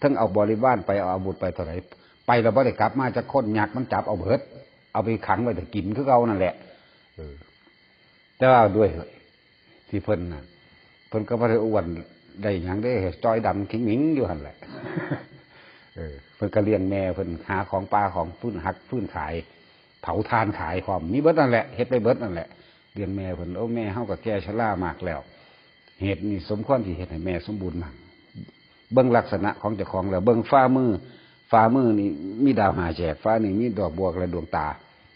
ทั้งเอาบริวารไป เอาอาวุธไปเท่าไหร่ ไปแล้วบ่ได้กลับมาจักคน ยักษ์มันจับเอาเบิด เอาไปขังไว้ถ้ากินคือเก่านั่นแหละ เออ แต่ว่าด้วยที่เพิ่นน่ะ เพิ่นก็บ่ได้อ้วนได้หยังเด้ จ้อยดำขิงหมิงอยู่หั่นแหละ เออ เพิ่นก็เลี้ยงแม่เพิ่น หาของป่าของฟืนหักฟืนขาย เผาถ่านขายพร้อม มีเบิดนั่นแหละ เฮ็ดไปเบิดนั่นแหละ เลี้ยงแม่เพิ่น โอ้ แม่เฮาก็แก่ชรามากแล้ว เหตุนี้สมควรที่เฮ็ดให้แม่สมบูรณ์มั่ง เบิ่งลักษณะของเจ้าของแล้ว เบิ่งฝ่ามือ ฝ่ามือนี่มีดาวห้าแฉก ฝ่านี่มีดอกบัวและดวงตา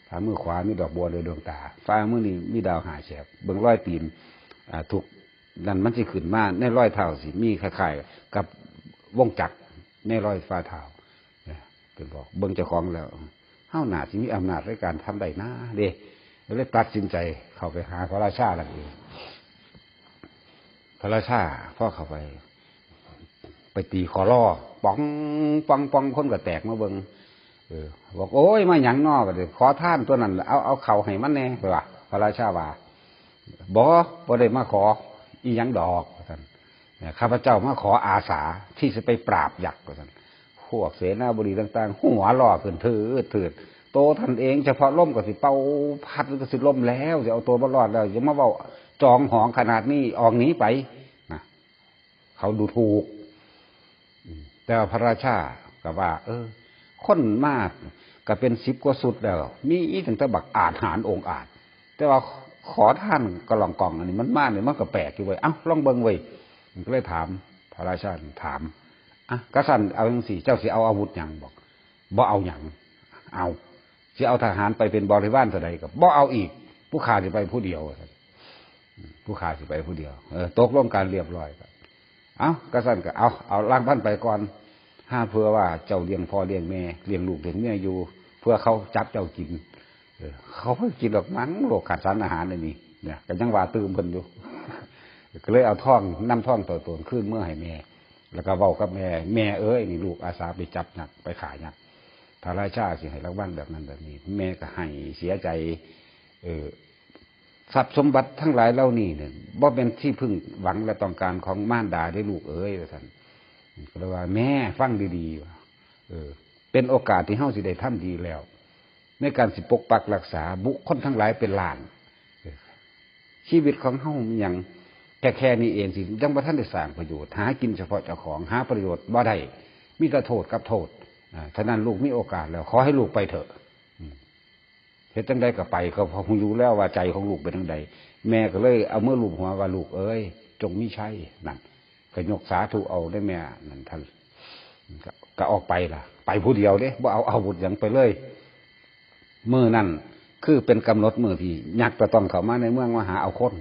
ฝ่ามือขวามีดอกบัวและดวงตา ฝ่ามือนี่มีดาวห้าแฉก เบิ่งรอยตีน อ่า ทุกนั่นมันสิขึ้นมา ในรอยเท้าสิมีคล้ายๆกับวงจักรในรอยฝ่าเท้า เนี่ย เพิ่นบอก เบิ่งเจ้าของแล้ว เฮาน่าสิมีอำนาจในการทำได้นะเด้ ก็เลยตัดสินใจเข้าไปหาพระราชานั่นเอง พระราชาพอเข้าไป ไปตีขอลอ ป๋อง ป๋อง ป๋อง คนก็แตกมาเบิ่ง เออ บอก โอ้ย มาหยังน้อ ก็เลยขอทานตัวนั้นล่ะ เอา เอาเข้าให้มันแหน่ เพิ่นว่า พระราชาว่า บ่ บ่ได้มาขออีหยังดอก ว่าซั่น เนี่ย ข้าพเจ้ามาขออาสาที่จะไปปราบยักษ์ ว่าซั่น พวกเสนาบดีต่างๆ หัวล้อขึ้น ถืดถืด โตท่านเองเฉพาะลมก็สิเป่าพัดก็สิล้มแล้ว สิเอาตัวบ่รอดแล้ว อย่ามาเว้าจองหองขนาดนี้ ออกหนีไป นะ เขาดูถูก อืม แต่ว่าพระราชาก็ว่า เออ คนมาก็เป็นสิบกว่าชุดแล้ว มีอีกตั้งแต่บักอาจหาญองอาจ แต่ว่า ขอทานกะล่องกล่องอันนี้มันมาเนี่ยมันก็แปลกอยู่เว้ย เอ้า ลองเบิ่งเว้ย มันก็เลยถาม พระราชาถาม อ่ะ กษัตริย์เอาจังซี่ เจ้าสิเอาอาวุธหยัง บอก บ่เอาหยัง เอา สิเอาทหารไปเป็นบริวารเท่าใดก็บ่เอาอีก ผู้ข้าสิไปผู้เดียว ผู้ข้าสิไปผู้เดียว เออ ตกลงกันเรียบร้อยก็ เอา กษัตริย์ก็เอา เอารางวัลไปก่อน หาเผื่อว่าเจ้าเลี้ยงพ่อเลี้ยงแม่ เลี้ยงลูกเลี้ยงเมียอยู่ เพื่อเขาจับเจ้ากิน เออ เขาบ่กินหรอกมั้ง โลกขาดสารอาหารอันนี้ เนี่ย ก็ยังว่าตื่มเพิ่นอยู่ ก็เลยเอาทอง นำทองตัวตนคืนเมือให้แม่ แล้วก็เว้ากับแม่ แม่เอ้ย นี่ลูกอาสาไปจับยักษ์ ไปฆ่ายักษ์ พระราชาสิให้รางวัลแบบนั้นแบบนี้ แม่ก็ให้เสียใจ เออ ทรัพย์สมบัติทั้งหลายเหล่านี้เนี่ย บ่เป็นที่พึ่งหวังและต้องการของมารดาได้ลูกเอ้ย ว่าซั่น ก็เลยว่า แม่ฟังดีๆ ว่า เออ เป็นโอกาสที่เฮาสิได้ทำดีแล้ว ในการสิปกปักรักษาบุคคลทั้งหลายเป็นล้าน เออ ชีวิตของเฮามันหยังแค่ แค่นี้เองสิ ยังบ่ทันได้สร้างประโยชน์ หากินเฉพาะเจ้าของ หาประโยชน์บ่ได้ มีแต่โทษกับโทษ อ่า ฉะนั้นลูกมีโอกาสแล้ว ขอให้ลูกไปเถอะ อืม เฮ็ดจั่งใดก็ไป เขา เขาฮู้อยู่แล้วว่าใจของลูกเป็นจั่งใด แม่ก็เลยเอามือลูบหัวว่า ลูกเอ้ย จงมีชัย นั่น ก็ยกสาธุเอาได้แม่ นั่นท่าน ก็ ก็ออกไปล่ะ ไปผู้เดียวเด้ บ่เอาอาวุธหยังไปเลย มื้อนั้นคือเป็นกำหนดมื้อที่ยักษ์จะต้องเข้ามาในเมืองมาหาเอาคน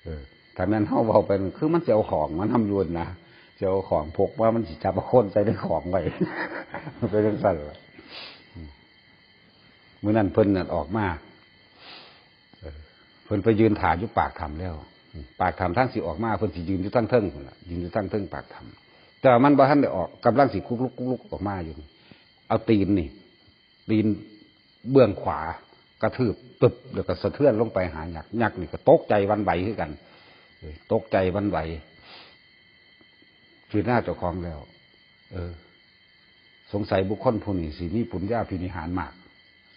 เออ ถ้าแม่นเฮาเว้าไป คือมันสิเอาของมานำอยู่นะ สิเอาของพกมา มันสิจับเอาคนใส่ในของไว้ เป็นจั่งซั่นล่ะ มื้อนั้นเพิ่นนั่นออกมา เออ เพิ่นไปยืนถ่าอยู่ปากถ้ำแล้ว ปากถ้ำทางสิออกมา เพิ่นสิยืนอยู่ทางเทิงพู้นล่ะ ยืนอยู่ทางเทิงปากถ้ำ แต่ว่ามันบ่ทันได้ออก กำลังสิคุกลุกคุกลุกออกมาอยู่ เอาตีนนี่ ตีนเบื้องขวากระทืบตึบ แล้วก็สะเทือนลงไปหายักษ์ ยักษ์นี่ก็ตกใจหวั่นไหวคือกัน เออ ตกใจหวั่นไหว คิดหน้าเจ้าของแล้ว เออ สงสัยบุคคลผู้นี้สิมีปุญญาภินิหารมาก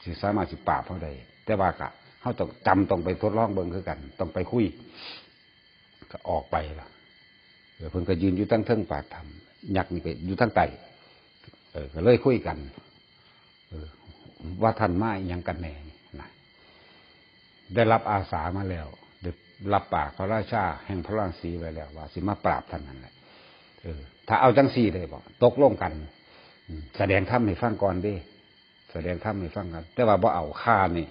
สิสามารถสิปราบเฮาได้ แต่ว่าก็เฮาต้องจำ ต้องไปทดลองเบิ่งคือกัน ต้องไปคุย ก็ออกไปล่ะ เออ เพิ่นก็ยืนอยู่ทางเทิงปากถ้ำ ยักษ์นี่ก็อยู่ทางใต้ เออ ก็เลยคุยกัน เออ ว่าท่านมาอิหยังกันแน่นี่นะ ได้รับอาสามาแล้ว ได้รับปากพระราชาแห่งพระนครศรีไว้แล้ว ว่าสิมาปราบท่านนั่นแหละ เออ ถ้าเอาจั่งซี่ได้บ่ ตกลงกัน อืม แสดงธรรมให้ฟังก่อนเด้ แสดงธรรมให้ฟังกัน แต่ว่าบ่เอา ข้านี่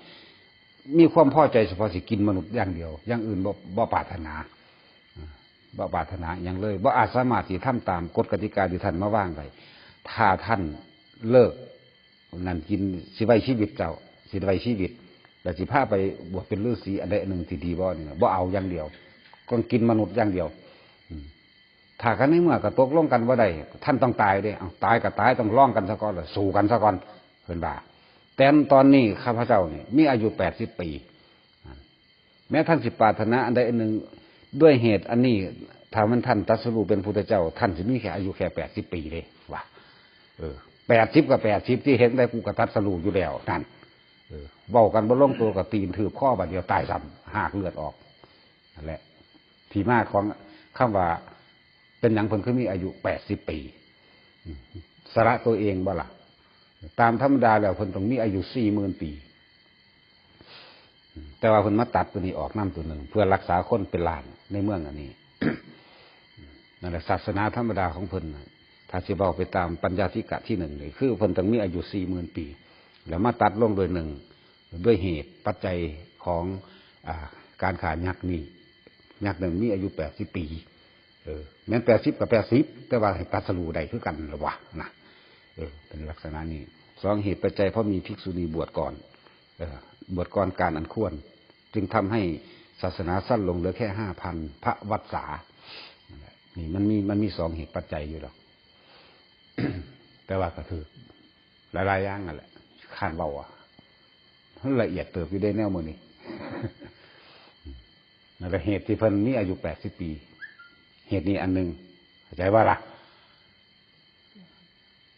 มีความพอใจเฉพาะสิกินมนุษย์อย่างเดียว อย่างอื่นบ่ บ่ปรารถนา อ่า บ่ปรารถนาอิหยังเลย บ่อาจสามารถสิทำตามกฎกติกาที่ท่านมาวางไว้ ถ้าท่านเลิกนั่นกิน สิไว้ชีวิตเจ้า สิไว้ชีวิต แล้วสิพาไปบวชเป็นฤาษีอันใดอันหนึ่งที่ดีบ่นี่นะ บ่เอาอย่างเดียว ต้องกินมนุษย์อย่างเดียว อืม ถ้ากันในเมื่อก็ตกลงกันบ่ได้ ท่านต้องตายเด้ เอา ตายก็ตาย ต้องลองกันซะก่อน สู้กันซะก่อน เพิ่นว่า แต่ตอนนี้ข้าพเจ้านี่มีอายุแปดสิบปี แม้ท่านสิปรารถนาอันใดอันหนึ่ง ด้วยเหตุอันนี้ ถ้ามันท่านตรัสรู้เป็นพุทธเจ้า ท่านสิมีแค่อายุแค่แปดสิบปีเด้ ว่า เออ แปดสิบก็แปดสิบ ที่เห็นได้กูก็ตรัสรู้อยู่แล้ว นั่น เออ เว้ากันบ่ลงตัวก็ตีนทืบคอบาดเดียวตายซ้ำ หากเลือดออก นั่นแหละ ที่มาของคำว่า เป็นหยังเพิ่นคือมีอายุแปดสิบปี อืม สละตัวเองบ่ล่ะ ตามธรรมดาแล้วเพิ่นต้องมีอายุสี่หมื่นปี อืม แต่ว่าเพิ่นมาตัดตัวนี้ออกนำตัวหนึ่ง เพื่อรักษาคนเป็นล้านในเมืองอันนี้ นั่นแหละ ศาสนาธรรมดาของเพิ่นน่ะ ถ้าสิเว้าไปตามปัญญาธิกะที่หนึ่งนี่ คือเพิ่นต้องมีอายุสี่หมื่นปี แล้วมาตัดลงโดยหนึ่ง ด้วยเหตุปัจจัยของ อ่า การฆ่ายักษ์นี่ ยักษ์นั่นมีอายุแปดสิบปี เออ แม่นแปดสิบก็แปดสิบ แต่ว่าให้ตรัสรู้ได้คือกันละวะนะ เออ เป็นลักษณะนี้ สอง เหตุปัจจัยเพราะมีภิกษุณีบวชก่อน เออ บวชก่อนกาลอันควร จึงทำให้ศาสนาสั้นลงเหลือแค่ห้าพันพระวรรษา นี่มันมี มันมีสองเหตุปัจจัยอยู่ดอก แต่ว่าก็ถืกหลายๆอย่างนั่นแหละ คันเว้าอะ มันละเอียดเติบอยู่เด้แนวมื้อนี้ นั่นแหละเหตุที่เพิ่นมีอายุแปดสิบปี เหตุนี้อันหนึ่ง เข้าใจบ่ล่ะ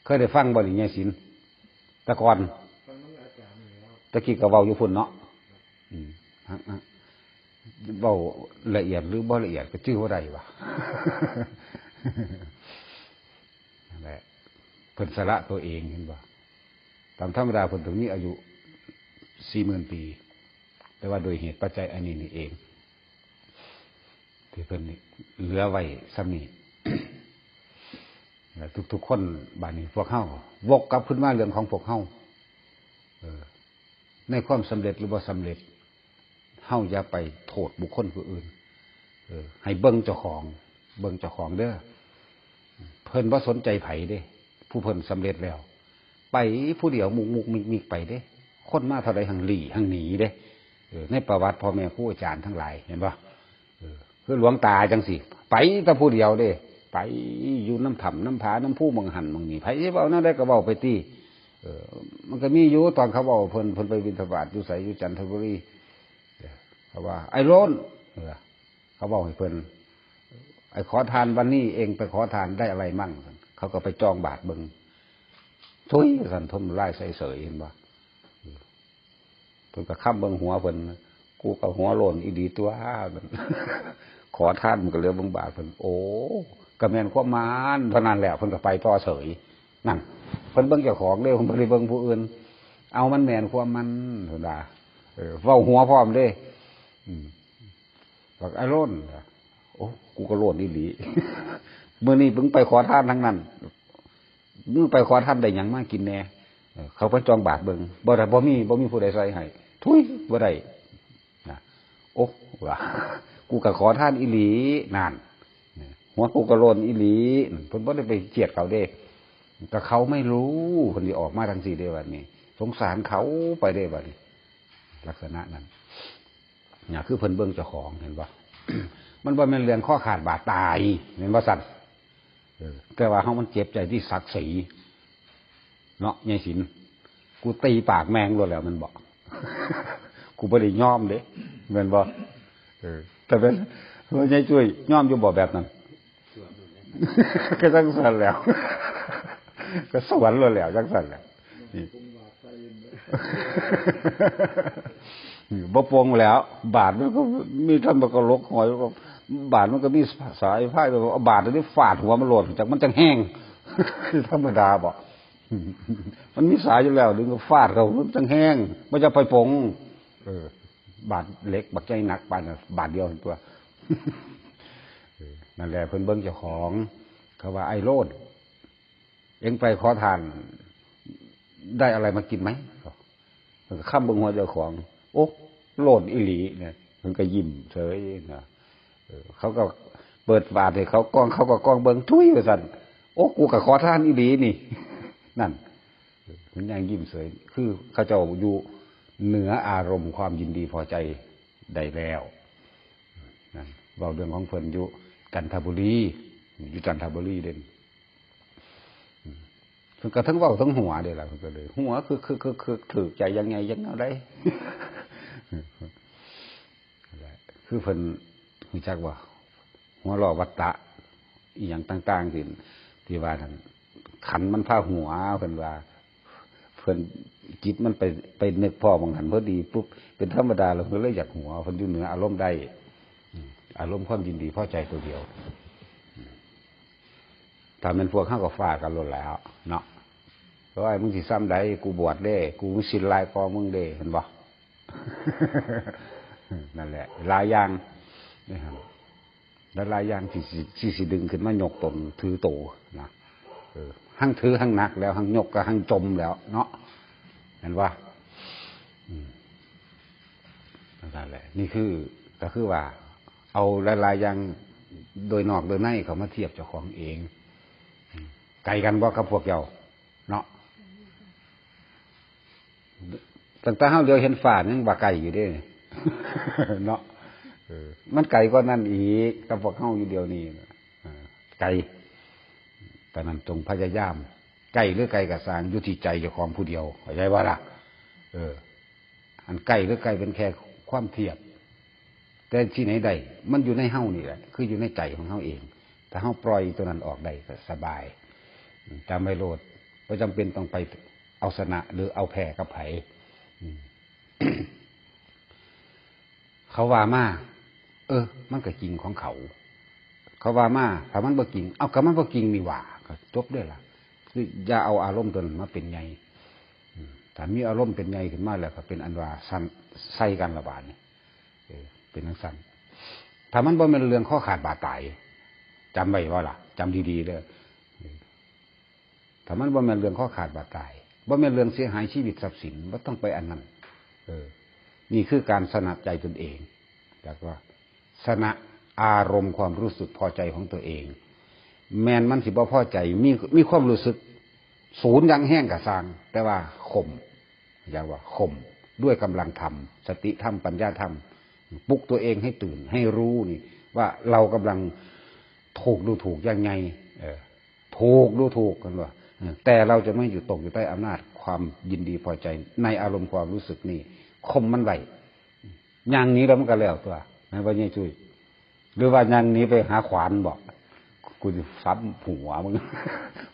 เคยได้ฟังบ่นี่ ยายศิลป์ แต่ก่อน ฟังนำอาจารย์นี่แล้ว ตะกี้ก็เว้าอยู่พุ้นเนาะ อืม ฮะ ฮะ เว้าละเอียดหรือบ่ละเอียดก็จื่อบ่ได้วะ นั่นแหละ เพิ่นสละตัวเอง เห็นบ่ ตามธรรมดาเพิ่นต้องมีอายุสี่หมื่นปี แต่ว่าโดยเหตุปัจจัยอันนี้นี่เอง ที่เพิ่นเหลือไว้ส่ำนี้ และทุกๆคน บาดนี้พวกเฮาวกกลับขึ้นมาเรื่องของพวกเฮา เออ ในความสำเร็จหรือบ่สำเร็จ เฮาอย่าไปโทษบุคคลผู้อื่น เออ ให้เบิ่งเจ้าของ เบิ่งเจ้าของเด้อ เพิ่นบ่สนใจไผเด้ ผู้เพิ่นสำเร็จแล้ว ไปผู้เดียวมุกมุกมิกมิกไปเด้ คนมาเท่าใดหั่งหลีหั่งหนีเด้ เออ ในประวัติพ่อแม่ครูอาจารย์ทั้งหลาย เห็นบ่ เออ คือหลวงตาจังซี่ ไปแต่ผู้เดียวเด้ ไปอยู่นำถ้ำนำผา นำภูหม่องหั่นหม่องนี่ ไผสิเว้าแนวใดก็เว้าไปติ เออ มันก็มีอยู่ตอนเขาเว้าเพิ่น เพิ่นไปบิณฑบาตอยู่ไส อยู่จันทบุรี เออ เขาว่า "ไอ้โลน" เออ เขาเว้าให้เพิ่น "ไอ้ขอทานวันนี้เองไปขอทานได้อะไรมั่ง" เขาก็ไปจองบาตรเบิ่ง "ทุย" ซั่น ถมน้ำลายใส่เสย เห็นบ่ เพิ่นก็ค้ำเบิ่งหัวเพิ่น "กูก็หัวโล้นอีหลีตั๊ว" ขอทานมันก็เหลือเบิ่งบาตรเพิ่น "โอ้ ก็แม่นความมันเท่านั้นแหละ" เพิ่นก็ไปต่อเสย นั่น เพิ่นเบิ่งเจ้าของเด้ เพิ่นบ่ได้เบิ่งผู้อื่น "เอามันแม่นความมัน" เพิ่นว่า เออ เว้าหัวพร้อมเด้ อืม บักไอ้โลน "โอ้ กูก็โล้นอีหลี มื้อนี้มึงไปขอทานทั้งนั้น มึงไปขอทานได้หยังมากินแหน่" เออ เขาไปจองบาตรเบิ่ง "บ่ได้ บ่มี บ่มีผู้ใดใส่ให้" "ทุย บ่ได้" นะ "โอ้ ว่า กูก็ขอทานอีหลี" นั่น หัวกูก็โล้นอีหลี เพิ่นบ่ได้ไปเคียดเขาเด้ ก็เขาไม่รู้ เพิ่นสิออกมาจังซี่เด้บัดนี้ สงสารเขาไปเด้บัดนี้ ลักษณะนั้น เนี่ย คือเพิ่นเบิ่งเจ้าของ เห็นบ่ มันบ่แม่นเรื่องคอขาดบาดตาย แม่นบ่ซั่น เออ แต่ว่าเฮามันเจ็บใจที่ศักดิ์ศรี เนาะ ยายศิลป์ กูตีปากแม่งโลดแล้ว มันบอก กูบ่ได้ยอมเด้ แม่นบ่ เออ แต่เป็น ว่ายายจุ้ยยอมอยู่บ่แบบนั้น ก็จังซั่นแล้ว ก็สวนโลดแล้ว จังซั่นแหละ นี่ บ่ปลงแล้ว บาดมันก็มีท่อนบักกะหลกห้อย บาดมันก็มีสายไฟ เอาบาดอันนี้ฟาดหัวมันโลด จักมันจังแฮง ธรรมดาบ่ มันมีสายอยู่แล้ว ดึงก็ฟาดเข้า มันจังแฮง บ่จะไปปลง เออ บาดเหล็กบักใหญ่หนักปานนั้น บาดเดียวตั๊ว เออ นั่นแหละ เพิ่นเบิ่งเจ้าของ เขาว่า "ไอ้โลน เอ็งไปขอทาน ได้อะไรมากินไหม" มันก็ค้ำเบิ่งหัวเจ้าของ "โอ้ โล้นอีหลี" เนี่ย มันก็ยิ้มเฉยนะ เออ เขาก็เปิดบาตรให้เขากอง เขาก็กองเบิ่ง "ทุย" ว่าซั่น "โอ้ กูก็ขอทานอีหลีนี่" นั่น เออ มันยังยิ้มเฉย คือเขาเจ้าอยู่เหนืออารมณ์ความยินดีพอใจได้แล้ว นั่น เว้าเรื่องของเพิ่นอยู่จันทบุรี อยู่จันทบุรีเด่น เพิ่นก็ทั้งเว้าทั้งหัวเด้ล่ะ เพิ่นก็เลย หัวคือ คือ คือ คือ ถืกใจยังไงยังแนวใด คือเพิ่นรู้จักว่า หัวล้อวัฏฏะ อีหยังต่างๆ ที่ ที่ว่านั่น ขันมันพาหัว เพิ่นว่า เพิ่นจิตมันไป ไปนึกพ้อหม่องหั้นพอดีปุ๊บ เป็นธรรมดาแล้ว เพิ่นเลยอยากหัว เพิ่นอยู่เหนืออารมณ์ได้ อืม อารมณ์ความยินดีพอใจตัวเดียว อืม ถ้าแม่นพวกเฮาก็ฟาดกันโลดแล้วเนาะ "โอ้ย มึงสิส่ำใด กูบวชเด้ กูมีศีลหลายกว่ามึงเด้" เห็นบ่ นั่นแหละ หลายอย่าง หลายๆอย่างที่สิ ที่สิดึงขึ้นมายกตนถือโตนะ เออ หั่งถือหั่งหนักแล้ว หั่งยกก็หั่งจมแล้วเนาะ เห็นบ่ อืม นั่นแหละ นี่คือ ก็คือว่า เอาหลายๆอย่างโดยนอกโดยในเข้ามาเทียบเจ้าของเอง อืม ไกลกันบ่กับพวกเจ้า เนาะ ตั้งแต่เฮาเหลียวเห็นฟ้ายังว่าไกลอยู่เด้ เนาะ เออ มันไกลกว่านั้นอีก กับพวกเฮาอยู่เดี๋ยวนี้นะ เออ ไกล แต่นั้นจงพยายาม ใกล้หรือไกลก็ซ่าง อยู่ที่ใจเจ้าของผู้เดียว เข้าใจบ่ล่ะ เออ อันใกล้หรือไกลเป็นแค่ความเทียบ แต่ที่ไหนได้ มันอยู่ในเฮานี่แหละ คืออยู่ในใจของเฮาเอง ถ้าเฮาปล่อยตัวนั้นออกได้ก็สบาย จำไว้โลด บ่จำเป็นต้องไปเอาชนะหรือเอาแพ้กับไผ อืม เขาว่ามา เออ มันก็จริงของเขา เขาว่ามา ถ้ามันบ่จริง เอา ก็มันบ่จริงนี่หว่า ก็จบเด้ล่ะ คืออย่าเอาอารมณ์ตัวนั้นมาเป็นใหญ่ อืม ถ้ามีอารมณ์เป็นใหญ่ขึ้นมาแล้วก็เป็นอันว่าสั่นใส่กันละบาดนี่ เออ เป็นจั่งซั่น ถ้ามันบ่แม่นเรื่องคอขาดบาดตาย จำไว้บ่ล่ะ จำดีๆเด้อ เออ ถ้ามันบ่แม่นเรื่องคอขาดบาดตาย บ่แม่นเรื่องเสียหายชีวิตทรัพย์สิน บ่ต้องไปอันนั้น เออ นี่คือการชนะใจตนเอง แล้วก็ชนะอารมณ์ความรู้สึกพอใจของตัวเอง แม่นมันสิบ่พอใจ มี มีความรู้สึกศูนย์อย่างแฮงก็ซ่าง แต่ว่าข่ม เรียกว่าข่มด้วยกำลังธรรม สติธรรม ปัญญาธรรม ปลุกตัวเองให้ตื่น ให้รู้นี่ ว่าเรากำลังถูกดูถูกยังไง เออ ถูกดูถูกกันว่า เออ แต่เราจะไม่อยู่ตกอยู่ใต้อำนาจความยินดีพอใจในอารมณ์ความรู้สึกนี่ ข่มมันไว้ ย่างหนีแล้วมันก็แล้วตัว แม่นบ่ยายจุ้ย หรือว่าย่างหนีไปหาขวานบ่ กูสิสับหัวมึง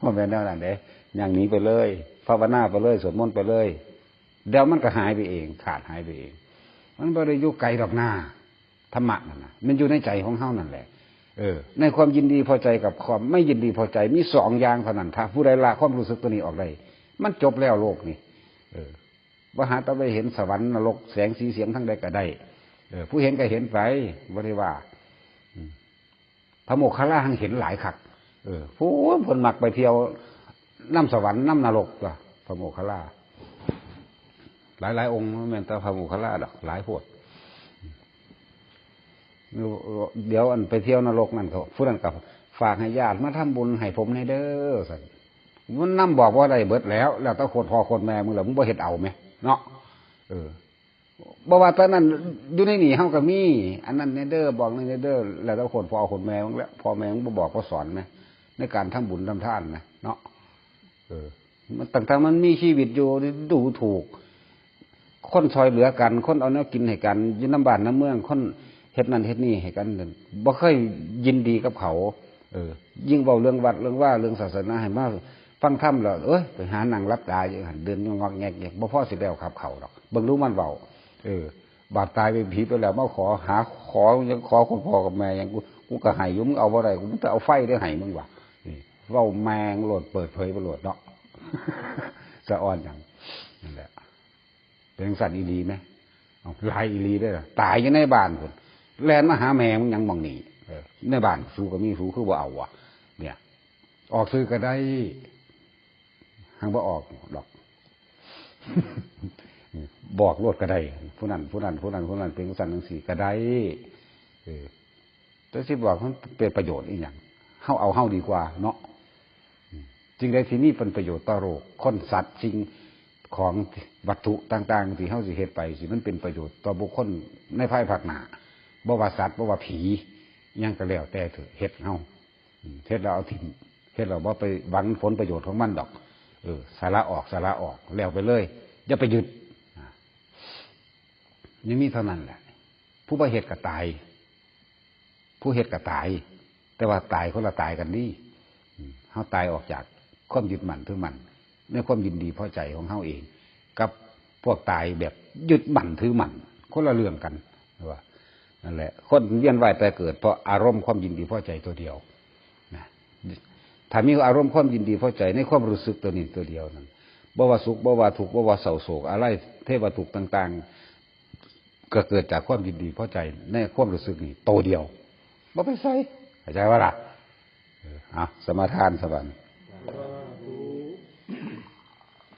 บ่แม่นแนวนั้นเด้ ย่างหนีไปเลย ภาวนาไปเลย สวดมนต์ไปเลย เดี๋ยวมันก็หายไปเอง ขาดหายไปเอง มันบ่ได้อยู่ไกลดอกนา ธรรมะนั่นน่ะ มันอยู่ในใจของเฮานั่นแหละ เออ ในความยินดีพอใจกับความไม่ยินดีพอใจ มีสองอย่างเท่านั้น ถ้าผู้ใดละความรู้สึกตัวนี้ออกได้ มันจบแล้วโลกนี่ เออ บ่หาแต่ไปเห็นสวรรค์นรก แสงสีเสียงทางใดก็ได้ เออ ผู้เห็นก็เห็นไป บ่ได้ว่า อืม พระโมคคัลลาหั้นเห็นหลายคัก เออ ผู้เพิ่นมักไปเที่ยวนำสวรรค์นำนรกตัว พระโมคคัลลา หลายๆองค์ บ่แม่นแต่พระโมคคัลลาดอก หลายโพด เดี๋ยวอันไปเที่ยวนรกนั่นเขา ผู้นั้นก็ฝากให้ญาติมาทำบุญให้ผมแหน่เด้อ ซั่น มันนำบอกว่าได้เบิดแล้ว แล้วแต่โคตรพ่อโคตรแม่มึงล่ะ มึงบ่เฮ็ดเอาแหม เนาะ เออ บ่ว่าแต่นั้น อยู่ในนี่เฮาก็มี อันนั้นแหน่เด้อ บอกนี่แหน่เด้อ แล้วแต่โคตรพ่อโคตรแม่มึงแหละ พ่อแม่มึงบ่บอกบ่สอนแหม ในการทำบุญทำทานนะ เนาะ เออ มันตั้งแต่มันมีชีวิตอยู่ ดูถูก คนซ่อยเหลือกัน คนเอาแนวกินให้กัน อยู่นำบ้านนำเมือง คนเฮ็ดนั่นเฮ็ดนี่ให้กัน บ่เคยยินดีกับเขา เออ ยิ่งเว้าเรื่องวัดเรื่องวาเรื่องศาสนาให้มาฟังธรรมแล้ว เอ้ย ไปหานั่งหลับตาอยู่หั่น เดินงอกแงกแงก บ่พอสิแล้วครับเขาดอก เบิ่งดูมันเว้า เออ บาปตายเป็นผีไปแล้ว มาขอหา ขอ ยังขอคุณพ่อกับแม่ยัง กู กูก็ให้อยู่ มึงเอาบ่ได้ กูจะเอาไฟได้ให้มึงวะ นี่ เว้าแม่งโลด เปิดเผยไปโลดเนาะ สะออนหยัง นั่นแหละ เป็นจั่งซั่นอีหลีไหม เอา หลายอีหลีเด้อ ตายอยู่ในบ้านพุ้น แล่นมาหาแม่มึงหยังหม่องนี่ เออ ในบ้านสูก็มี สูคือบ่เอาวะ เนี่ย ออกซื่อก็ได้ หังบ่ออกดอก บอกโลดก็ได้ ผู้นั้น ผู้นั้น ผู้นั้น ผู้นั้น เป็นจั่งซั่นจั่งซี้ก็ได้ เออ แต่สิบอกมันเป็นประโยชน์อีหยัง เฮาเอาเฮาดีกว่าเนาะ อืม สิ่งใดที่มีเป็นประโยชน์ต่อโลก คนสัตว์สิ่งของวัตถุต่างๆ ที่เฮาสิเฮ็ดไป สิมันเป็นประโยชน์ต่อบุคคลในภายภาคหน้า บ่ว่าสัตว์ บ่ว่าผี หยังก็แล้วแต่เถอะ เฮ็ดเฮา อืม เฮ็ดแล้วเอาถิ่ม เฮ็ดแล้วบ่ไปหวังผลประโยชน์ของมันดอก เออ สละออก สละออก แล้วไปเลย อย่าไปยึด อ่า ยังมีเท่านั้นแหละ ผู้บ่เฮ็ดก็ตาย ผู้เฮ็ดก็ตาย แต่ว่าตายคนละตายกันนี่ อืม เฮาตายออกจากความยึดมั่นถือมั่น ในความยินดีพอใจของเฮาเอง กับพวกตายแบบยึดมั่นถือมั่น คนละเรื่องกัน ว่า นั่นแหละ คนเวียนว่ายตายเกิดเพราะอารมณ์ความยินดีพอใจตัวเดียว นะ ถ้ามีอารมณ์ความยินดีพอใจในความรู้สึกตัวนี้ตัวเดียวนั้น บ่ว่าสุข บ่ว่าทุกข์ บ่ว่าเศร้าโศกอะไร เทวทุกข์ต่างๆ ก็เกิดจากความยินดีพอใจในความรู้สึกนี้ตัวเดียว บ่ไปใส่ เข้าใจบ่ล่ะ เออ เอา สมาทานสวรรค์